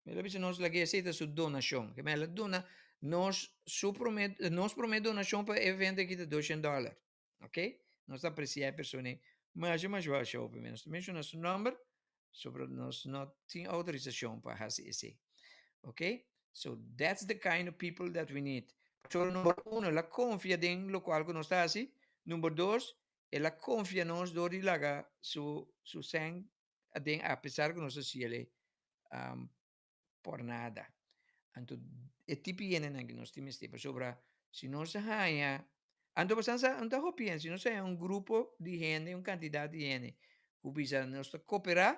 Mi ta bisa nos lag'é esei ta su donashon. Ke men el a duna nos su promé nos promé donashon pa e evento aki ta doshen dòler. Ok, nos ta aprecia e persona ei masha masha masha hopi. Nos ta menciona su nomber, sobre nos no tin autorisacion pa haci esei. Ok, so that's the kind of people that we need. Pasobra number uno, el a confia den locual cu nos ta haci. Number dos, el a confia nos door di laga su su sèn aden apesar cu nos a haci el um, por nada. Anto e tipo hendenan ku nos tin mester pasobra si nos haña anto bosan sa anto hopi hende si nos haña un grupo di hende un kantidat di hende ku bisa nos ta koperá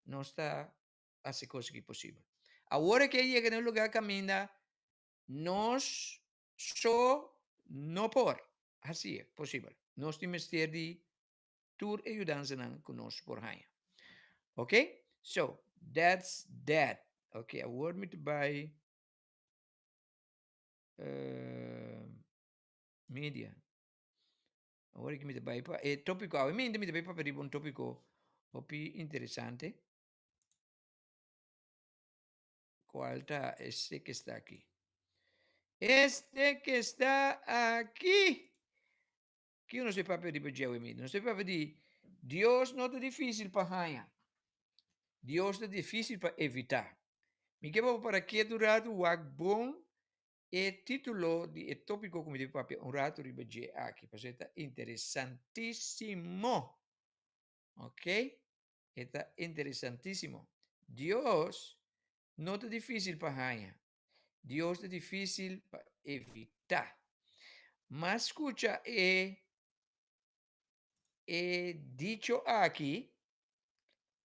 nos ta hasi kos aki posibel. Awor ke a yega na un lugar kaminda nos. so no por hasié posibel. Nos tin mester di tur e yudansanan ku nos por haña. Ok? So, that's that. Ok, awor mi ta bai uh, media. Awor ki mi ta bai pa e tópiko awe mi ta bai papia riba un tópiko hopi interesante. Cual ta este que está aquí? Este que está aquí. Kiko nos ta papia riba dje awe mi? Nos ta papia di Dios no ta difícil pa haña. Dios ta difícil pa evitá. Mi ke pa bo para ketu un ratu wak bon e título di e tópiko ku mi ta papia un ratu riba dje aki, pasobra e ta interesantísimo. Ok? E ta interesantísimo. Dios no ta difícil pa haña. Dios ta difícil pa evitá. Mas skucha e e dicho aki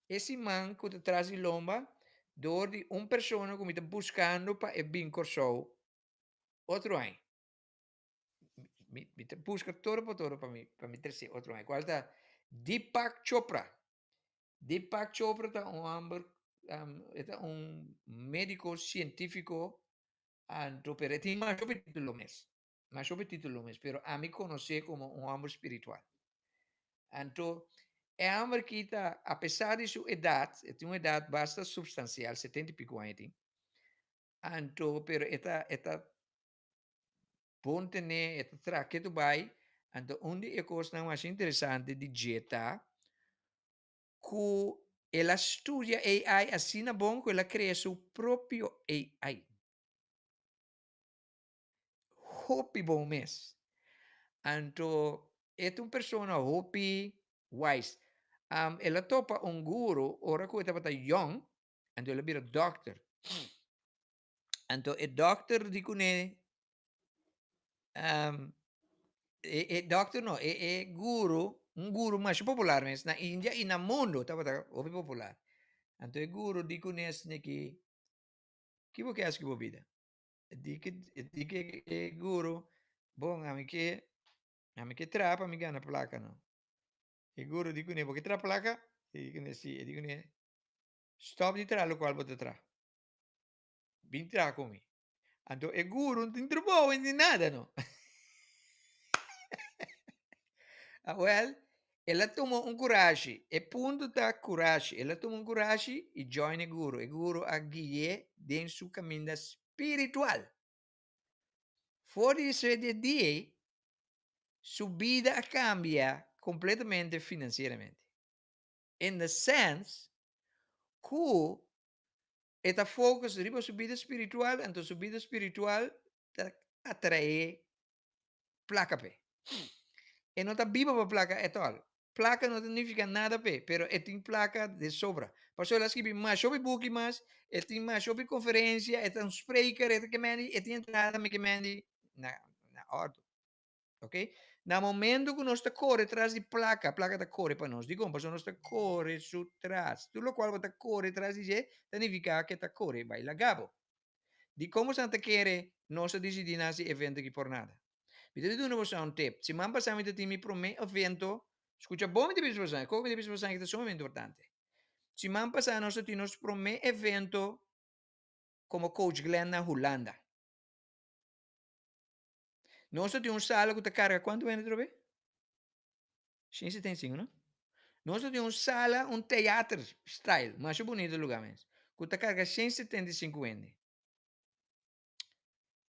e siman ku ta tras di lomba dor di un persona ku mi ta buskando pa e bin Kòrsou otro aña. Mi, mi ta buska todo por todo pa mi, pa mi trese otro aña. Kual ta Deepak Chopra. Deepak Chopra ta un homber, um, e ta un médico científico, anto, pero e tin mas hopi título mes. Mas hopi título mes, pero ami conoce como un homber spiritual. Anto, e homber ki ta, a pesar di su edad, e tin un edad basta substancial, 70 y pico aña tin, anto, pero e ta, e ta bon tene, e ta traha ketu bai. Anto un di e kosnan mas interesante di dje ta ku el a studia AI asina bon ku el a krea su propio AI. Hopi bon mes. Anto e ta un persona hopi wise. El a topa un guru ora ku e tabata yòn, anto el a bira dòkter. Anto e dokter di kuné, um, e, e dokter no, e, e guru, un guru masha popular mes na India i na mundo tabata hopi popular. Anto e guru di kuné asina ki, ki bo ke hasi ku bo bida? E di ke, e di ke e guru, bon, ami ke, ami ke traha pa mi gana plaka no. E guru di kuné, bo ke traha plaka? E di kuné si, e di kuné, stop di traha lokual bo ta traha. Bin traha ku mi. Anto e guru no tin trabou ni nada no. Awel, el a tuma un kurashi. E punto ta kurashi. El a tuma un kurashi i join e guru. E guru a gui'é den su kaminda spiritual. For di esei di e dia ei, su bida a kambia kompletamente finansieramente. In the sense ku E ta focus riba su bida spiritual, anto su bida spiritual ta atrae placa p'e. E no ta biba pa placa at all. Placa no ta nifica nada p'e, pero e tin placa de sobra. Pasobra el a skibi mas hopi buki mas, e tin mas hopi conferencia, e ta un spreker, e ta kemendi, e tin entrada mi kemendi na na ordo. Ok? Na momento ku nos ta kore tras di plaka, plaka ta kore pa nos. Dikon? Pasobra nos ta kore su tras. Tur lokual bo ta kore tras di dje, ta nifiká ku e ta kore bai laga bo. Dikon boso ta kere nos a disidí na hasi evento aki por nada? Mi ta duna boso un tip. Siman pasá mi ta tin mi promé evento. Skucha bon mi ta bisa boso, kiko mi ta bisa boso aki ta sumamente importante. Siman pasá nos ta tin nos promé evento komo Coach Glenn na Hulanda. Nos ta tin un sala ku ta karga kuantu hende atrobe? 175, no? Nos ta tin un sala, un teater style, masha bunito lugá mes, ku ta karga 175 hende.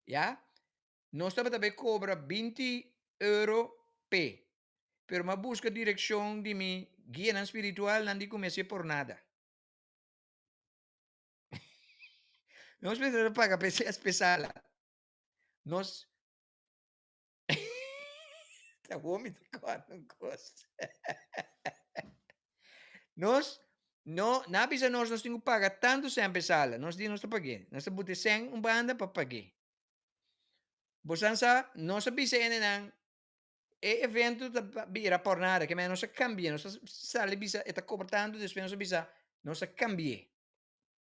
Ya? Nos tabata bay kobra 20 euro p'e, pero m'a buska direkshon di mi guianan spiritual, nan di ku mi hasié por nada. Nos mester a paga p'e sala. Nos Ta bon mi ta kòrda un kos. Nos no, nan a bisa nos nos tin ku paga tantu sèn pa e sala. Nos di nos ta pag'é. Nos ta buta e sèn un banda pa pag'é. Bosan sa, nos a bisa hendenan e evento ta bira por nada, ke men nos a kambi'é. Nos a sali bisa e ta kobra tantu, despues nos a bisa nos a kambi'é.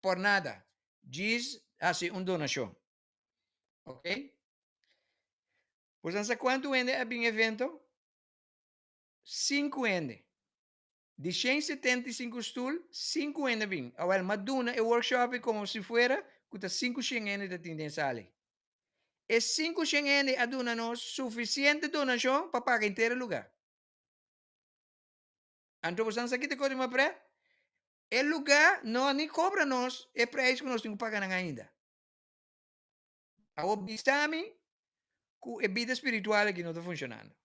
Por nada. Djis hasi un donashon. Ok? Boso sa kuantu hende a bin evento? Sinku hende. Di 175 stul, sinku hende a bin. Awel, m'a duna e workshop komo si fuera ku ta 500 hende ta tin den sala. E 500 hende a duna nos sufisiente donashon pa paga henter e lugá. Anto bo sa ki ta kos di mas pre? E lugá no a ni kobra nos e preis ku nos tin ku paga nan ainda. Awor bisa mi ku e bida spiritual aki no ta funshonando.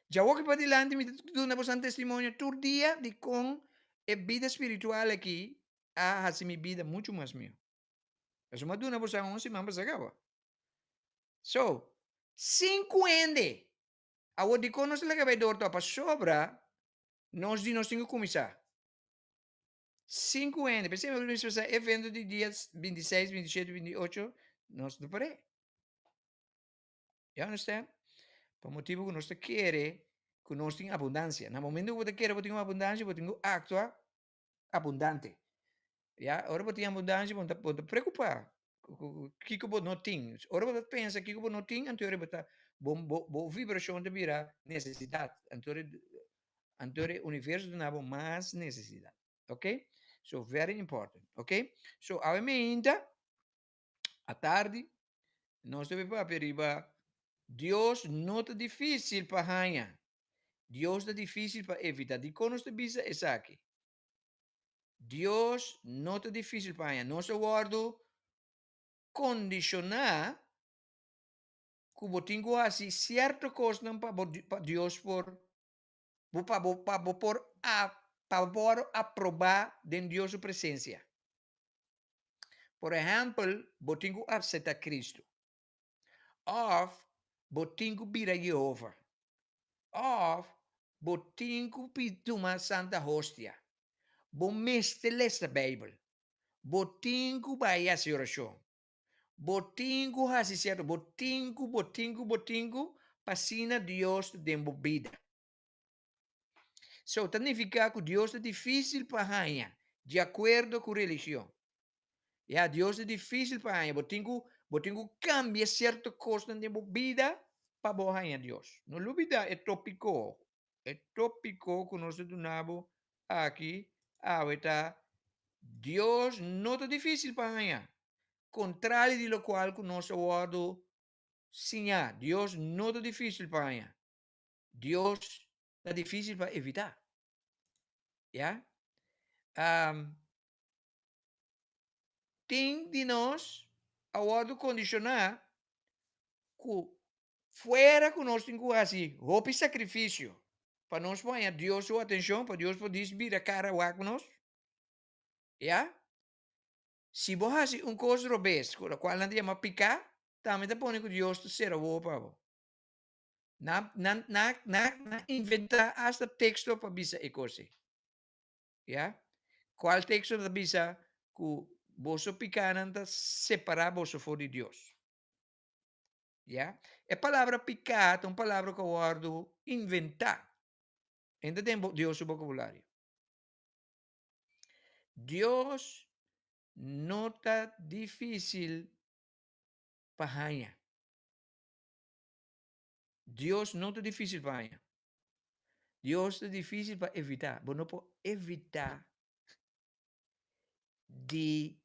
Djawoki padilanti mi ta duna boso testimonio tur dia di kon e bida spiritual aki a hasi mi bida muchu mas mihó. Pasobra mi a duna boso un siman pasá kaba. So, sinku hende! Awor dikon nos ta laga bai dor tòg? Pasobra nos di nos tin ku kuminsá. Sinku hende. P'esei mi bisa evento di dia 26, 27, 28 nos no por e. You understand? Pa motibu ku nos ta kere ku nos tin abundansia. Na momento ku bo ta kere bo tin un abundansia, bo tin ku aktua abundante. Ya, ora bo tin abundansia bo ta bo ta preokupá kiko bo no tin. Ora bo ta pensa kiko bo no tin, anto bo ta bo bo bo vibrashon ta bira nesesidat. Anto anto e universo ta duna bo mas nesesidat. Ok? So very important. Ok? So awe meinta atardi nos ta papia riba Dios no ta difísil pa haña. Dios ta difísil pa evitá. Dikon nos ta bisa esaki? Dios no ta difísil pa haña. Nos a wòrdu kondishoná ku bo tin ku hasi sierto kosnan pa bo pa Dios por bo pa bo pa bo por a pa bo por wòrdu aprobá den Dios su presensia. Por ehèmpel, bo tin ku aseptá Kristu. Òf bo tin ku bira Yehova. Òf bo tin ku tuma Santa Hostia. Bo mester lesa Beibel. Bo tin ku bai hasi orashon. Bo tin ku hasi sierto. Bo tin ku, bo tin ku, bo tin ku, pa asina Dios ta den bo bida. So, ta nifiká ku Dios ta difísil pa haña, di akuerdo ku religion. Ya, Dios ta difísil pa haña. Bo tin ku, bo tin ku kambia sierto kosnan den bo bida pa bo haña Dios. No lubidá e tópiko, e tópiko ku nos ta duna bo aki awe ta, Dios no ta difísil pa haña, kontrali di lokual ku nos a wòrdu siñá. Dios no ta difísil pa haña. Dios ta difícil pa evitá. Ya? Um, tin di nos a wòrdu kondishoná ku fuera ku nos tin ku hasi hopi sakrifisio pa nos por haña Dios su atenshon, pa Dios por dis bira kara wak nos. Ya? Si bo hasi un kos robes, ku lokual nan ta yama piká, tambe ta pone ku Dios ta sera wowo pa bo. Nan, nan, nan, nan, nan inventá hasta teksto pa bisa e kos ei. Ya? Kual teksto ta bisa ku boso pikánan ta separá boso for di Dios? Ya? E palabra piká ta un palabra ku a wòrdu inventá. E no ta den Dios su bokabulario. Dios no ta difísil pa haña. Dios no ta difícil pa haña. Dios ta difícil pa evitá. Bo no por evitá di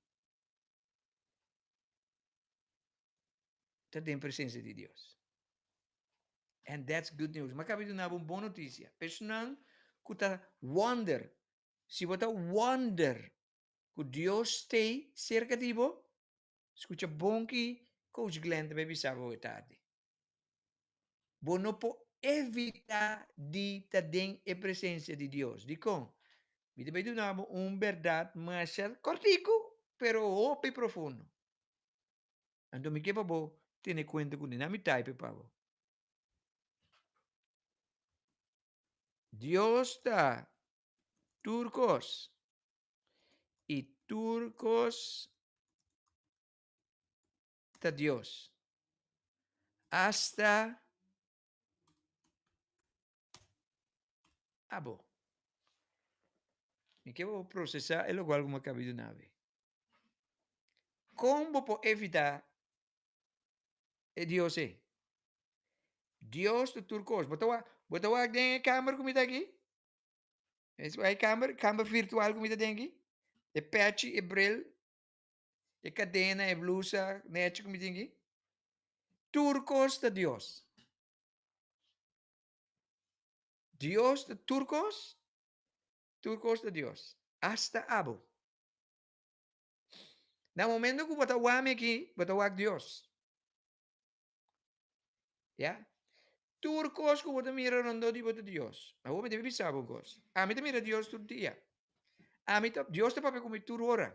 ta den presencia di Dios. And that's good news. Ma kabi duna bo un bon noticia. Personan ku ta wonder, si bo ta wonder ku Dios stay cerca di bo, Skucha bon ki Coach Glenn ta bay bisa bo e tardi. Bo no por evita di ta den e presencia di Dios. Dikon? Mi ta bay duna bo un berdad masha kortiku, pero hopi profundo. Anto mi ke pa bo tene kuenta ku mi. Na mi type pa bo. Dios ta tur kos. I tur kos ta Dios. Asta abo. Mi ke bo prosesá e lokual ku mi a kaba di duna awe. Kon bo por evitá e Dios ei? Dios ta tur kos. Bo ta wak, bo ta wak den e kamer ku mi ta aki? E kamer, kamer virtual ku mi ta den aki? E pechi, e bril, e kadena, e blusa nechi ku mi tin aki? Tur kos ta Dios. Dios ta tur kos, tur kos ta Dios. Asta abo. Na momento ku bo ta wak mi aki, bo ta wak Dios. Ya. Tur kos ku bo ta mira rondó di bo ta Dios. Awor mi debe bisa bo un kos. Ami ta mira Dios tur dia. Ami ta, Dios ta papia ku mi tur ora.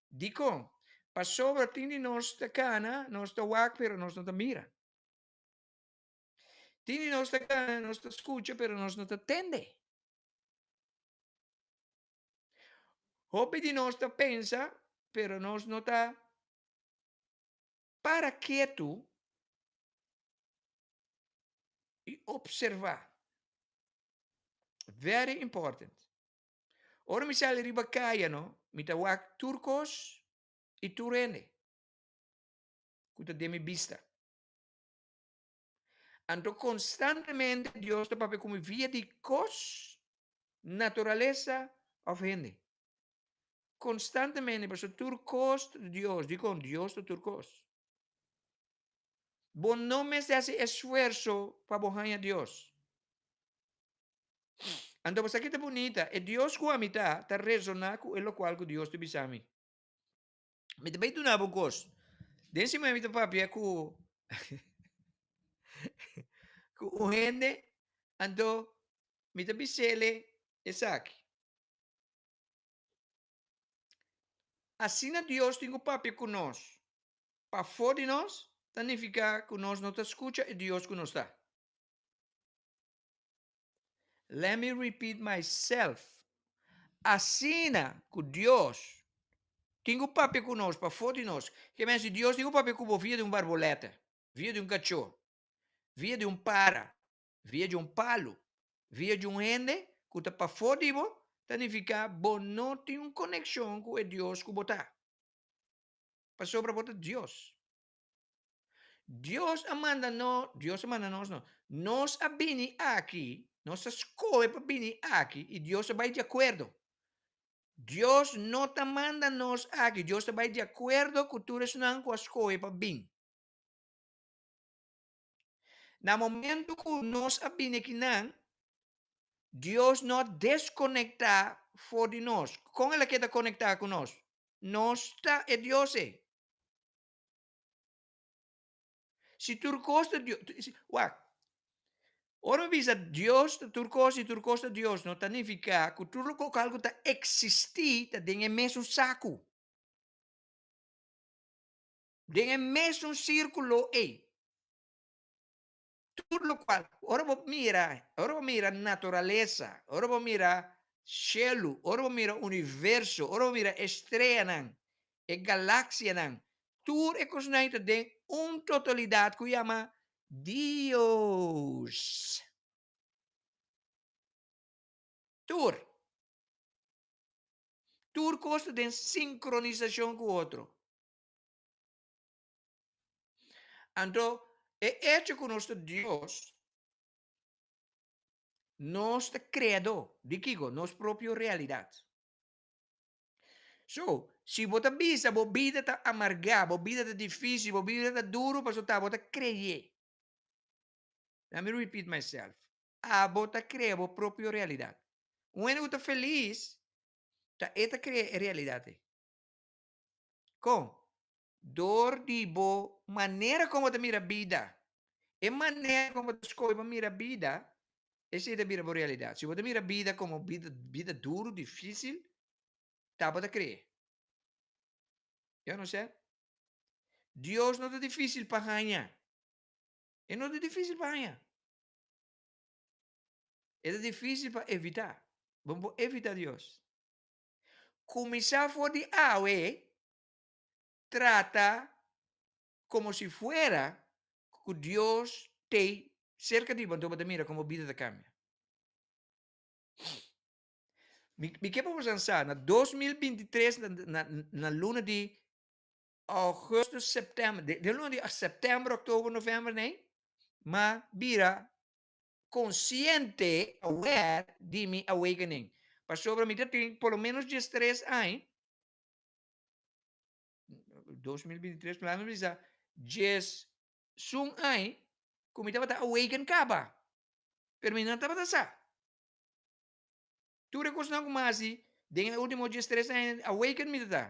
Dikon? Pasobra tin di nos ta kana, nos ta wak, pero nos no ta mira. Tin di nos ta kana, nos ta skucha, pero nos no ta tende. Hopi di nos ta pensa, pero nos no ta Para ketu i observá. Very important. Ora mi sali riba kaya no, mi ta wak tur kos i tur hende ku ta den mi bista. Anto konstantemente Dios ta papia ku mi via di kos, naturalesa òf hende. Konstantemente, pasobra tur kos ta di Dios. Dikon? Dios ta tur kos. Bo no mester hasi esfuerso pa bo haña Dios. Anto bo sa ki ta bunita, e Dios ku ami ta, ta resoná ku e lokual ku Dios ta bisa mi. Mi ta bai duna bo kos. Den siman mi ta papia ku ku un hende, anto mi ta bis'ele esaki. Asina Dios tin ku papia ku nos pafó di nos ta nifiká ku nos no ta skucha e Dios ku nos ta. Let me repeat myself, Asina ku Dios tin ku papia ku nos pafó di nos, ke men si Dios tin ku papia ku bo via di un barboleta, via di un kachó, via di un para, Via di un palu, via di un hende ku ta pafó di bo, ta nifiká bo no tin un konekshon ku e Dios ku bo ta. Pasobra bo ta Dios. Dios a manda no, Dios a manda nos no, nos a bini aki, nos a skohe pa bini aki i Dios a bai di akuerdo. Dios no ta manda nos aki, Dios ta bai di akuerdo ku tur esnan ku a skohe pa bin. Na momento ku nos a bini akinan, Dios no a deskonektá for di nos. Kon el a keda konektá ku nos? Nos ta e Dios ei. Si tur kos ta Dios, wak, ora mi bisa Dios ta tur kos i tur kos ta Dios, no ta nifiká ku tur loke ku ta eksistí ta den e mesun saku. Den e mesun sírkulo ei, tur lokual, ora bo mira, ora bo mira naturalesa, ora bo mira shelu, ora bo mira universo, ora bo mira e streanan, e galaksianan, tur e kosnan ei ta den un totalidat ku yama Dios. Tur. Tur kos ta den sinkronisashon ku otro. Anto, e echo ku nos ta Dios, nos ta kreadó di kiko? Nos propio realidat. So, si bo ta bisa bo bida ta amargá, bo bida ta difísil, bo bida ta duru, pasobra ta bo ta kreyé. Let me repeat myself. Abo ta krea bo propio realidat. Un hende ku ta felis, ta e ta krea e realidat ei. Kon? Dor di bo manera kon bo ta mira bida. E manera kon bo ta skohe pa mira bida, esei ta bira bo realidat. Si bo ta mira bida komo bida bida duru, difísil, ta bo ta kree. You understand? Dios no ta difísil pa haña. E no ta difísil pa haña. E ta difísil pa evitá. Bo no por evitá Dios. Kuminsá for di awe trata komo si fuera ku Dios t'ei serka di bo, anto bo ta mira komo bo bida ta kambia. Mi mi ke pa bo sa na 2023 na na luna di augustus, september, den luna di september, oktober, november nei. m'a bira konsiente, aware, di mi awakening. Pasobra mi ta tin por lo menos diestres aña, 2023, laat me bisa, 11 aña ku mi tabata awaken kaba. Pero mi no tabata sa. Tur e kosnan ku mi a hasi den e último 13 aña awaken mi ta ta.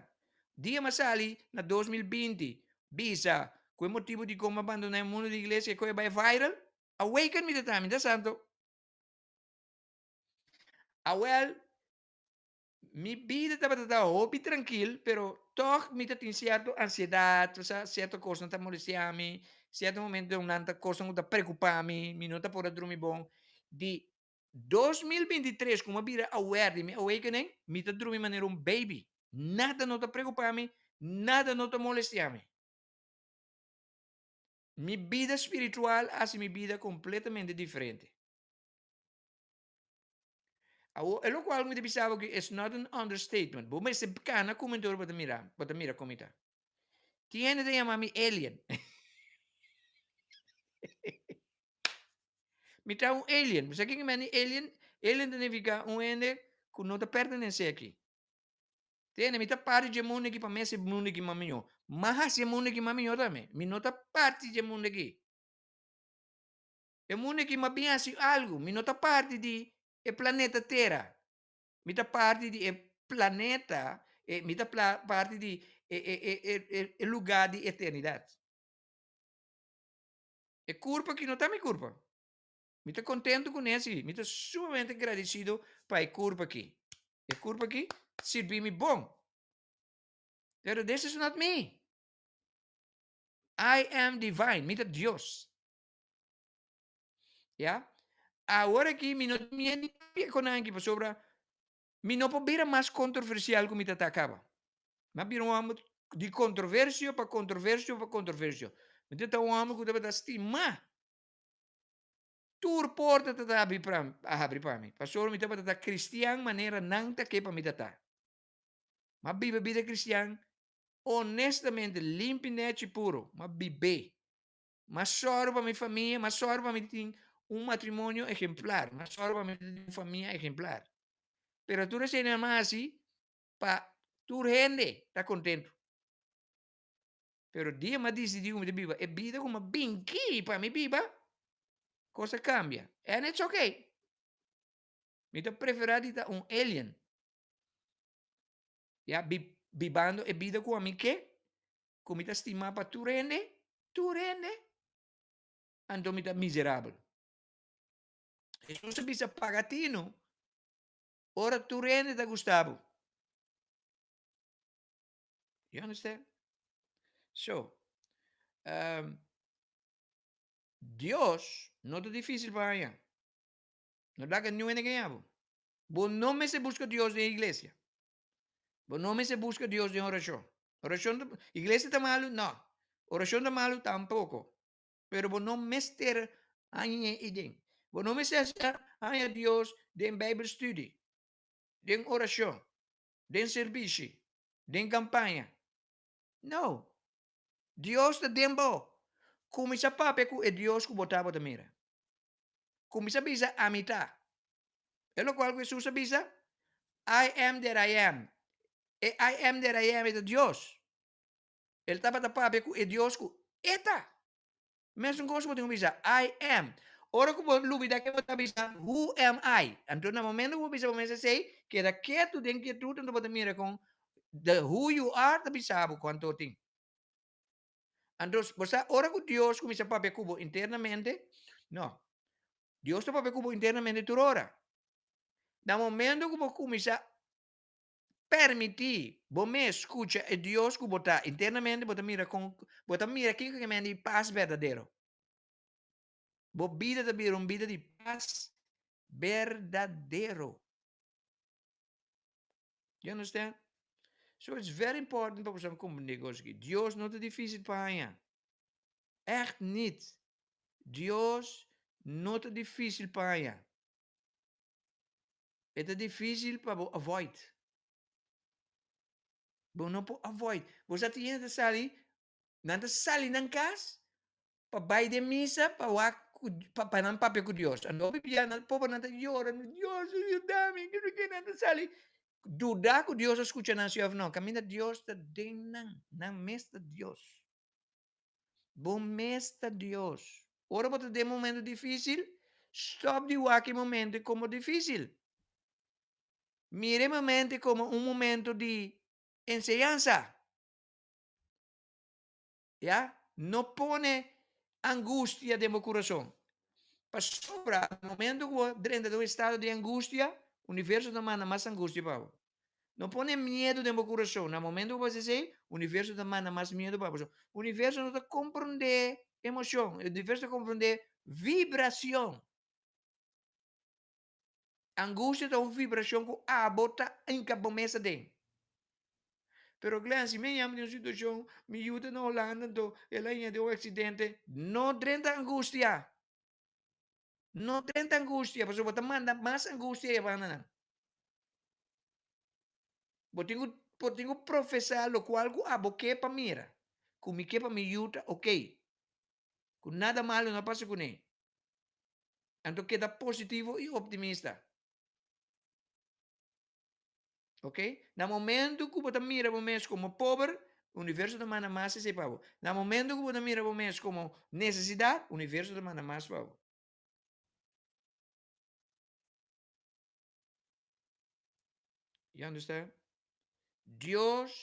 Dia mi a sali na 2020 bisa ku e motibu dikon mi a bandoná e mundu di iglesia e koe bai viral, awaken mi ta ta, mi ta santo. Awèl, mi bida tabata ta hopi trankil, pero tòg mi ta tin sierto ansiedat, osea sierto kosnan ta molestiá mi, sierto momentonan ta kosnan ku ta preokupá mi, mi no ta por a drumi bon. Di 2023 ku mi a bira aware di mi awakening, mi ta drumi manera un baby. Nada no ta preocupa mi, nada no ta molestia mi. Mi bida spiritual a hasi mi bida completamente diferente. Awor, e locual ku mi ta bisa bo aki is not an understatement. Bo mester kana ku mi anto bo ta mira, bo ta mira kon mi ta. Tin hende ta yama mi alien. Mi ta un alien. Bo sa ken meni alien? Alien ta nifica un hende cu no ta pertenece aki. Tende, mi ta parti dje mundo aki pa mi haci mundo aki mas mijo. M'a haci e mundo aki mas mijo tambe. Mi no ta parti dje mundo aki. E mundo aki m'a bin haci algo. Mi no ta parti di e planeta Tera. Mi ta parti di e planeta, e mi ta parti di e e e e e lugar di eternidad. E kurpa aki no ta mi kurpa. Mi ta kontentu kuné si. Mi ta sumamente gradisido pa e kurpa aki. E kurpa aki sirbi mi bon. Pero this is not me. I am divine. Mi ta Dios. Ya? Awor aki mi no tin miedu di papia ku nan aki pasobra mi no por bira mas kontroversial ku mi ta ta kaba. Mi a bira un hòmber di kontroversio pa kontroversio pa kontroversio. Mi ta ta un hòmber ku tabata stimá. Tur porta ta ta habri pa a habri pa mi. Pasobra mi tabata ta kristian manera nan ta ke pa mi ta ta. Mi a biba bida kristian honestamente, limpi, nèchi i puro. Mi a bib'é. Mi a sòru pa mi famia, mi a sòru pa mi tin un matrimonio ehemplar, mi a sòru pa mi tin un famia ehemplar. Pero tur eseinan mi a hasi pa tur hende ta kontentu. Pero dia mi a disidí ku mi ta biba e bida ku mi a binki pa mi biba, kos a kambia. And it's okay. Mi ta preferá di ta un alien, ya, bibando e bida ku ami ke, ku mi ta stimá pa tur hende, tur hende, anto mi ta miserabel. Hesus a bisa, Paga tinu ora tur hende ta gusta bo. You understand? So, um, Dios no ta difícil pa haña. No laga niun hende gaña bo. Bo no mester buska Dios den iglesia. Bo no mester buska Dios den orashon. Orashon ta, iglesia ta malu? No. Orashon ta malu? Tampoko. Pero bo no mester haña e den. Bo no mester haña Dios den Bijbelstudie, den orashon, den serbishi, den kampaña. No. Dios ta den bo. Kuminsá papia ku e Dios ku bo tabata mira. Kuminsá bisa, Ami ta. E lokual ku Hesus a bisa, I am that I am. E I am that I am e ta Dios. El tabata papia ku e Dios ku e ta. Mesun kos bo tin ku bisa, I am. Ora ku bo lubida ke bo ta bisa, Who am I? Anto na momento ku bo bisa bo mes esei, keda ketu den kietut anto bo ta mira kon the who you are ta bisa bo kuanto tin. Anto bo sa ora ku Dios kuminsá papia ku bo internamente, no, Dios ta papia ku bo internamente tur ora. Na momento ku bo kuminsá permití bo mes skucha e Dios ku bo ta internamente, bo ta mira kon, bo ta mira kiko ke men di pas berdadero. Bo bida ta bira un bida di pas berdadero. You understand? So it's very important pa boso comprende cos aki. Dios no ta dificil pa haña. Echt niet. Dios no ta dificil pa haña. E ta dificil pa bo avoid. Bo no por avoid. Bo sa tin hende ta sali, nan ta sali nan cas. pa bai den misa pa wak ku pa nan papia ku Dios. Anto hopi bia nan pobernan ta yora, Dios yuda mi, kiko ke nan ta sali duda ku Dios a skucha nan si òf no. Kaminda Dios ta den nan, nan mes ta Dios. Bo mes ta Dios. Ora bo ta den momento difísil, stòp di wak e momento komo difísil. Mira e momento komo un momento di enseñansa. Ya, no pone angustia den bo kurason. Pasobra na momento ku bo drenta den un estado di angustia, universo ta manda mas angustia pa bo. No pone miedu den bo kurason. Na momento ku bo hasi esei, universo ta manda mas miedu pa bo. Pasobra universo no ta komprondé emoshon, universo ta komprondé vibrashon. Angustia ta un vibrashon ku abo ta hinka bo mes aden. Pero Glenn, si mi yama den un situashon, mi yu ta na Holanda anto el a haña den un aksidente, no drenta angustia. No drenta angustia, pasobra bo ta manda mas angustia e bandanan. Bo tin ku bo tin ku profesá lokual ku abo ke pa mira, ku mi ke pa mi yu ta okey, ku nada malo no a pasa kuné. Anto keda positivo i optimista. Ok? Na momento ku bo ta mira bo mes komo pober, universo ta manda mas esei pa bo. Na momento ku bo ta mira bo mes komo nesesidat, universo ta manda mas pa bo. You understand? Dios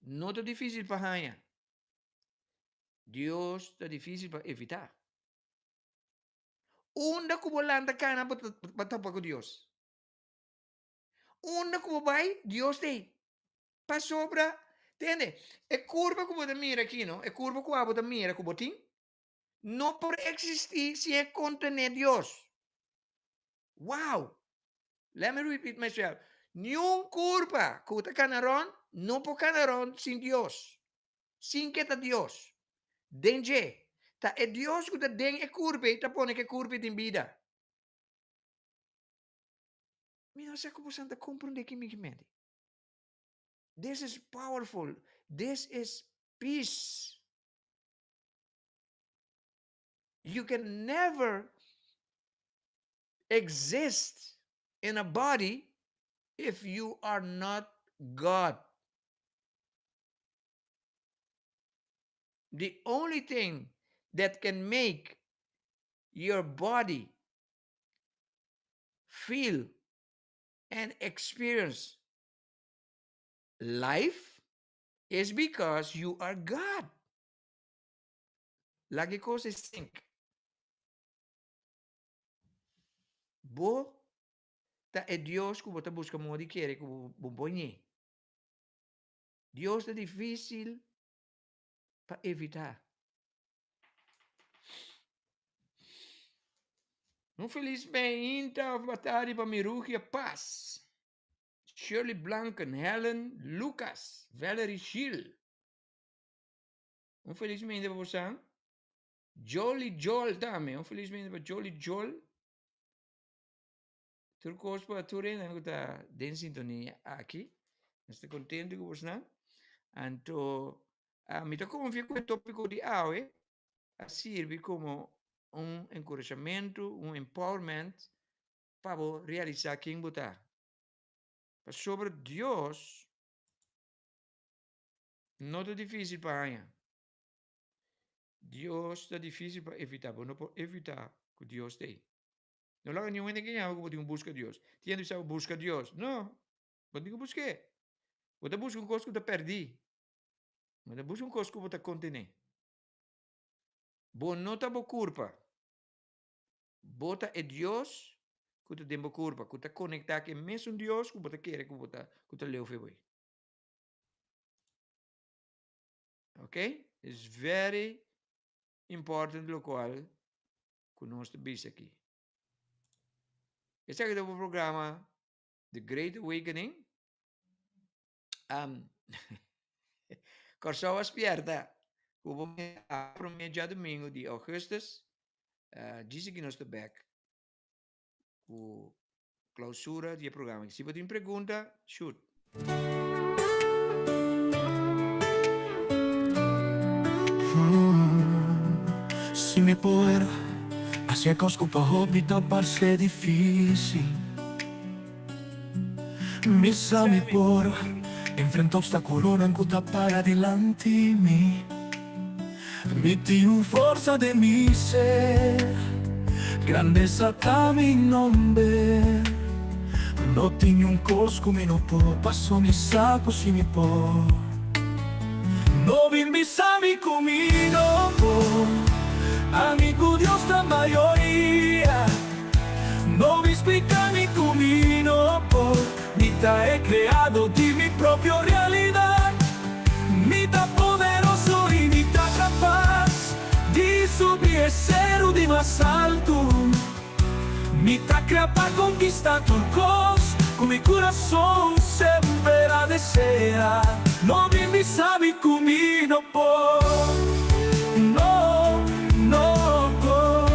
no ta difícil pa haña. Dios ta difícil pa evitá. Unda ku bo lanta kana bo ta topa ku Dios. Unda ku bo bai, Dios ta ei. Pasobra, tende, e kurpa ku bo ta mira aki no, e kurpa ku abo ta mira ku bo tin, no por eksistí si e kontené Dios. Wow! Let me repeat myself. Niun kurpa ku ta kana rònt no por kana rònt sin Dios. Sin ke ta Dios den dje. Ta e Dios ku ta den e kurpa ei ta pone ku e kurpa ei tin bida. Mi no sa ku boso ta komprondé ki mi ke menti. This is powerful. This is peace. You can never exist in a body if you are not God. The only thing that can make your body feel and experience life is because you are God. Laga e kos e sink. Bo ta e Dios ku bo ta buska moda di kere ku bo bo ñe. Dios ta difísil pa evitá. Un felis meinta of batardi pa Mirugia Paz, Shirley Blanken, Helen Lucas, Valerie Gil. Un felis meinta pa bosan. Jolly Jol tambe. Un felis meinta pa Jolly Jol. Tur kos pa tur hendenan ku ta den sintonia aki. Nos ta kontentu ku bosnan. Anto mi ta konfia ku e topiko di awe a sirbi komo un enkurashamentu, un empowerment pa bo realisá ken bo ta. Pasobra Dios no ta difísil pa haña. Dios ta difísil pa evitá. Bo no por evitá ku Dios ta ei. No laga niun hende engañá bo ku bo tin ku buska Dios. Tin hende bisa bo buska Dios. No, bo no tin ku busk'é. Bo ta buska un kos ku ta pèrdí. Bo ta buska un kos ku bo ta kontené. Bo no ta bo kurpa. Bo ta e Dios ku ta den bo kurpa, ku ta konektá ku e mesun Dios ku bo ta kere ku bo ta ku ta leu fe bo ei. Ok? It's very important lokual ku nos ta bisa aki. Esaki ta bo programa The Great Awakening. Um, Kòrsou a spièrta ku bo a promé djadumingu di ougùstus. Uh, djis aki nos ta bèk ku klausura di e programa. Si bo tin pregunta, shoot. Si mi por hasi e kos ku pa hopi ta parse difísil. Mi sa mi por enfrenta obstákulonan ku ta para dilanti mi. Mi tin un forsa den mi ser, grandesa ta mi nomber. No tin niun kos ku mi no por, paso mi sa ku si mi por. No bin bisa mi ku mi no por, ami ku Dios ta mayoria. No bin splika mi ku mi no por, mi ta e kreado di mi propio realidat. Mi ta poderoso i mi ta kapas di subi e seru di mas altu. Mi ta krea pa konkistá tur kos ku mi kurason semper a deseá. No bin bisa mi ku mi no por, no, no por.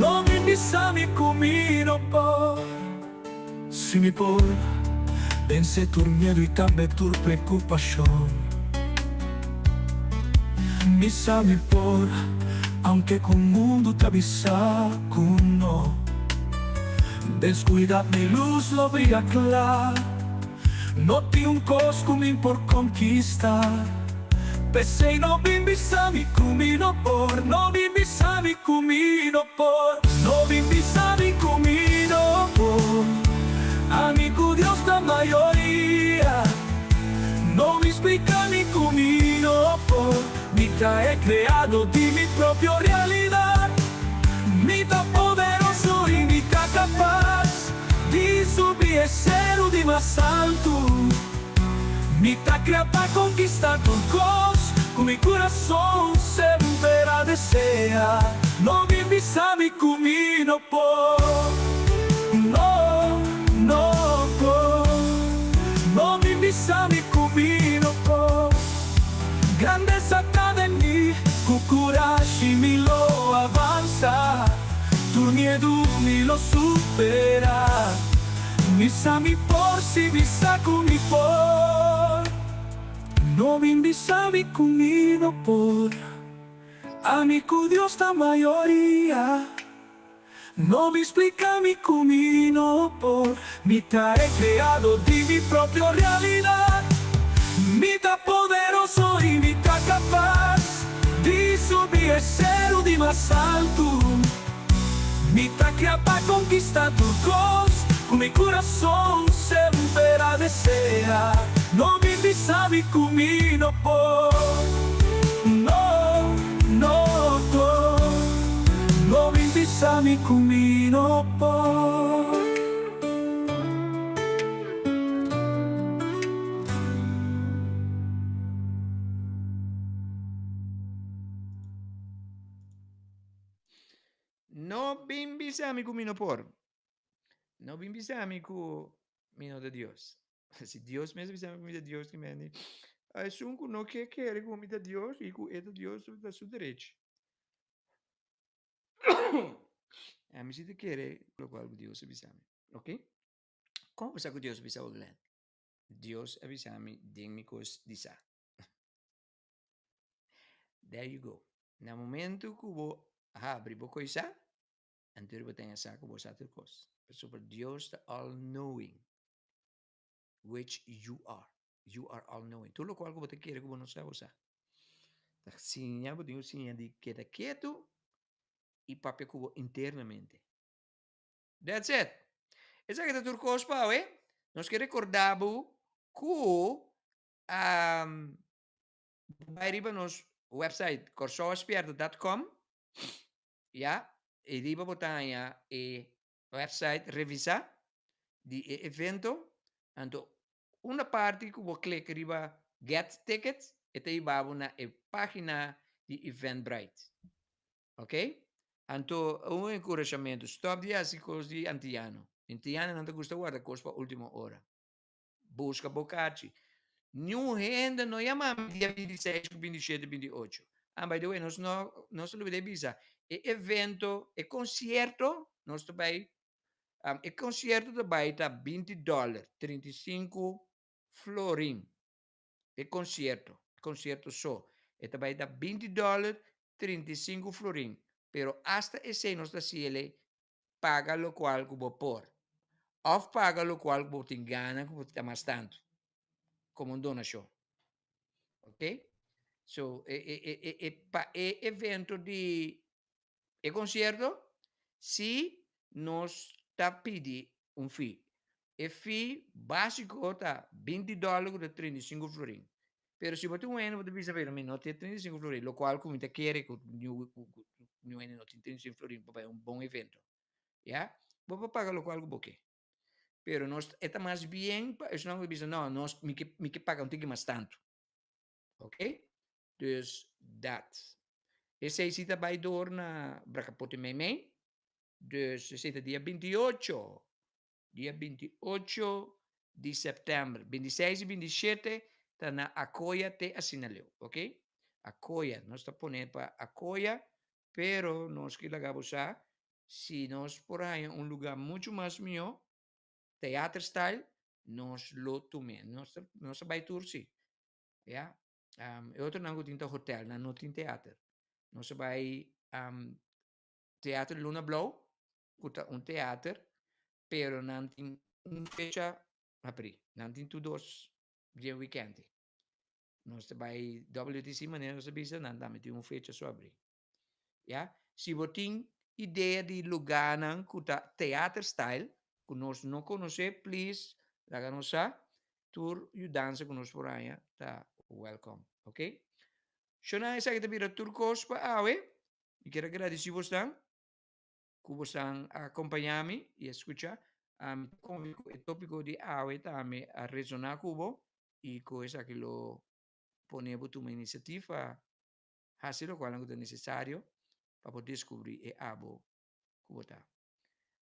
No bin bisa mi ku mi no por. Si mi por vense tur miedu i tambe tur preokupashon. Mi sa mi por, aunke ku mundu ta bisa ku no. Deskuidat mi lus lo bria kla. No tin un kos ku mi por konkista. P'esei no bin bisa mi ku mi no por, no bin bisa mi ku mi no por, no bin bisa mi ku mi no por. Ami ku Dios ta mayoria, no bin splika mi ku mi no por. Mi ta e kreado di mi propio realidat, mi ta poderoso i mi ta kapas di subi e seru di mas altu. Mi ta krea pa konkistá tur kos ku mi kurason semper a desea. No bin bisa mi ku mi no por, no, no por. No bin bisa mi ku mi no por. Grandesa ta den mi, ku kurashi mi lo avansa. Tur miedu mi lo superá. Mi sa mi por si mi sa ku mi por. No bin bisa mi ku mi no por. Ami ku Dios ta mayoria. No bin splika mi ku mi no por. Mi ta e kreado di mi propio realidat. Mi ta poderoso i mi ta kapas di subi e seru di mas altu. Mi ta kria pa konkistá tur kos ku mi kurason semper a deseá. No bin bisa mi ku mi no por, no, no por. No bin bisa mi ku mi no por. No bin bisa mi ku mi no por. No bin bisa mi ku mi no ta Dios. Si Dios mes bisa mi ku mi ta Dios, ki mende. Esun ku no ke kere ku mi ta Dios i ku e ta Dios, ta su derecho. Ami si ta kere lokual ku Dios a bisa mi. Ok? Kon bo sa ku Dios a bisa bo, Glenn? Dios a bisa mi den mi kos di sa. There you go. Na momento ku bo habri bo koisa, anto bo ta sa ku bo sa tur kos. Pasobra Dios ta all knowing, which you are. You are all knowing. Tur lokual ku bo ta kere ku bo no sa, bo sa. Ta siña, bo tin ku siña di keda ketu i papia ku bo internamente. That's it. Esaki ta tur kos pa awe. Nos ke rekorda bo ku bai riba nos website korsouaspierta.com ya i riba bo ta haña e website revisa di e evento anto una parti ku bo klik riba get tickets e ta hiba bo na e pagina di Eventbrite ok anto un enkurashamentu stop di hasi kos di antiano antianonan ta gusta warda kos pa ultimo ora. Buska bo kachi. Niun hende no yama mi dia 26 ku 27, 28. Ah, by the way, nos no, nos ta lubida bisa, e evento, e konsierto, nos ta bai, um, e konsierto ta bai ta 20 dollar, 35 florin. E konsierto, konsierto so. E ta bai ta 20 dollar. 35 florin, pero asta esei nos ta hasiel paga lokual ku bo por òf paga lokual ku bo tin gana ku bo ta mas tantu komo un donashon. Ok? So e e e e e pa e evento di e konsierto si nos ta pidi un fee. E fee básiko ta 20 dòler ku ta 35 florin. Pero si bo tin un hende bo ta bisa pero mi no tin 35 florin, lokual ku mi ta kere ku niun hende no tin 35 florin pa bai un bon evento. Ya, bo por paga lokual ku bo ke. Pero nos e ta mas bien pa esnan ku ta bisa no, nos mi ke mi ke paga un tiki mas tantu. Ok? Dus dat. Esei si ta bai door na Brakapote Meimei. Dus esei ta dia 28. Dia 28 di sèptèmber. 26 i 27 ta na Akoya te asina leu. Ok? Akoya. Nos ta pone pa Akoya, pero nos ke laga bo sa si nos por haña un lugá muchu mas mihó, theater style, nos lo tum'é. Nos ta nos ta bai tur si. Ya. E otronan ku tin ta hotel, nan no tin teater. Nos a bai Teater Luna Blou, ku ta un teater, pero nan tin un fecha habrí. Nan tin tur dos dia wikènt. Nos ta bai WTC manera nos a bisa, nan tambe tin un fecha so habrí. Ya, si bo tin idea di lugánan ku ta teater style ku nos no konosé, please laga nos sa. Tur yudansa ku nos por haña ta welcome, ok? Shona esaki ta bira tur kos pa awe. Mi kier a gradisí bosnan ku bosnan a kompañá mi i a skucha. Mi ta konfia ku e tópiko di awe tambe a resoná ku bo i ku esaki lo pone bo tuma inisiativ pa hasi lokualnan ku ta nesesario pa bo deskubrí e abo ku bo ta.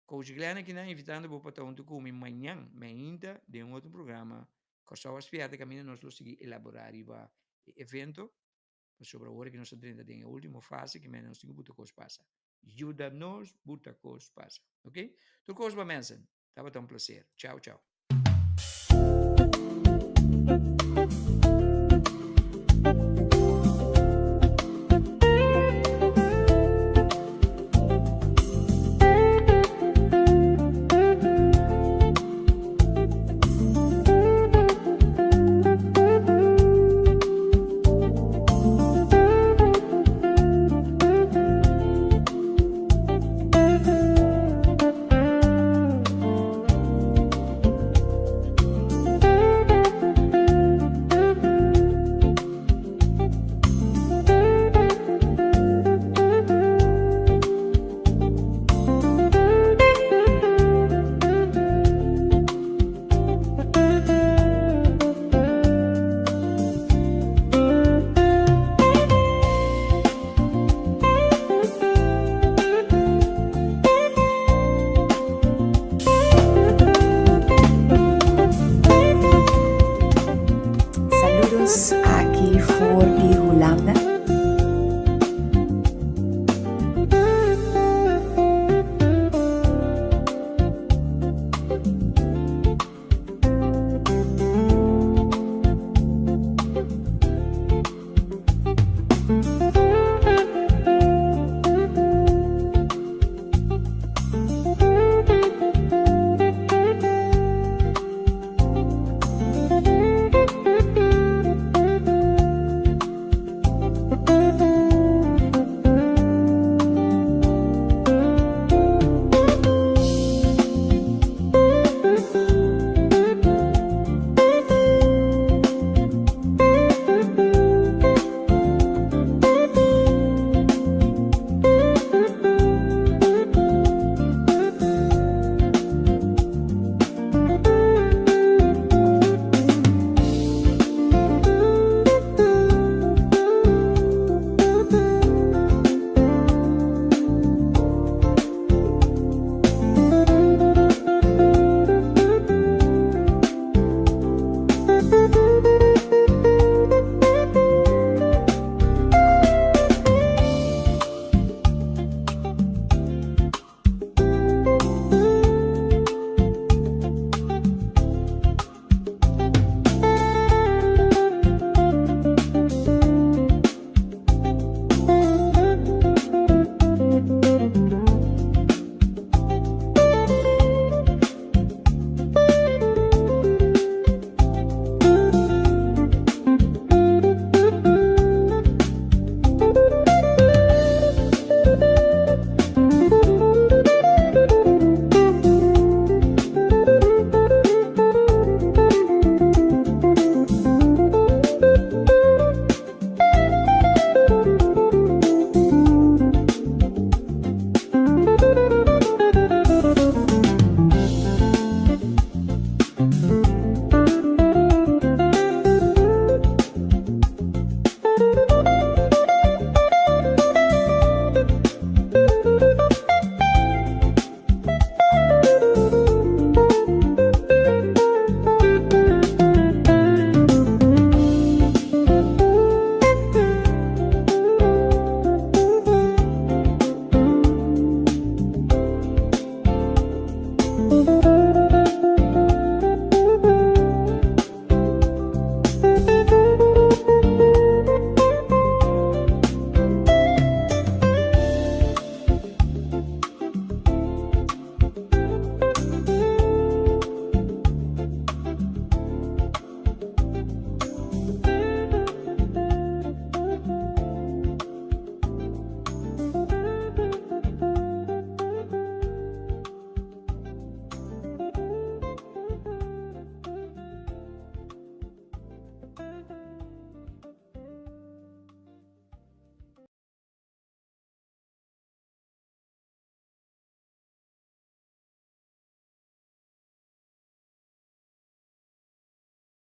Coach Glenn akinan invitando bo pa ta huntu ku mi mañan meinta den un otro programa Kòrsou a Spièrta kaminda nos lo sigui elaborá riba e evento Pasobra ora ki nos ta drenta den e ultimo fase ki mende nos tin ku buta kos pasa. Yuda nos buta kos pasa. Ok? Tur kos ba mensen. Tabata un placer. Ciao ciao.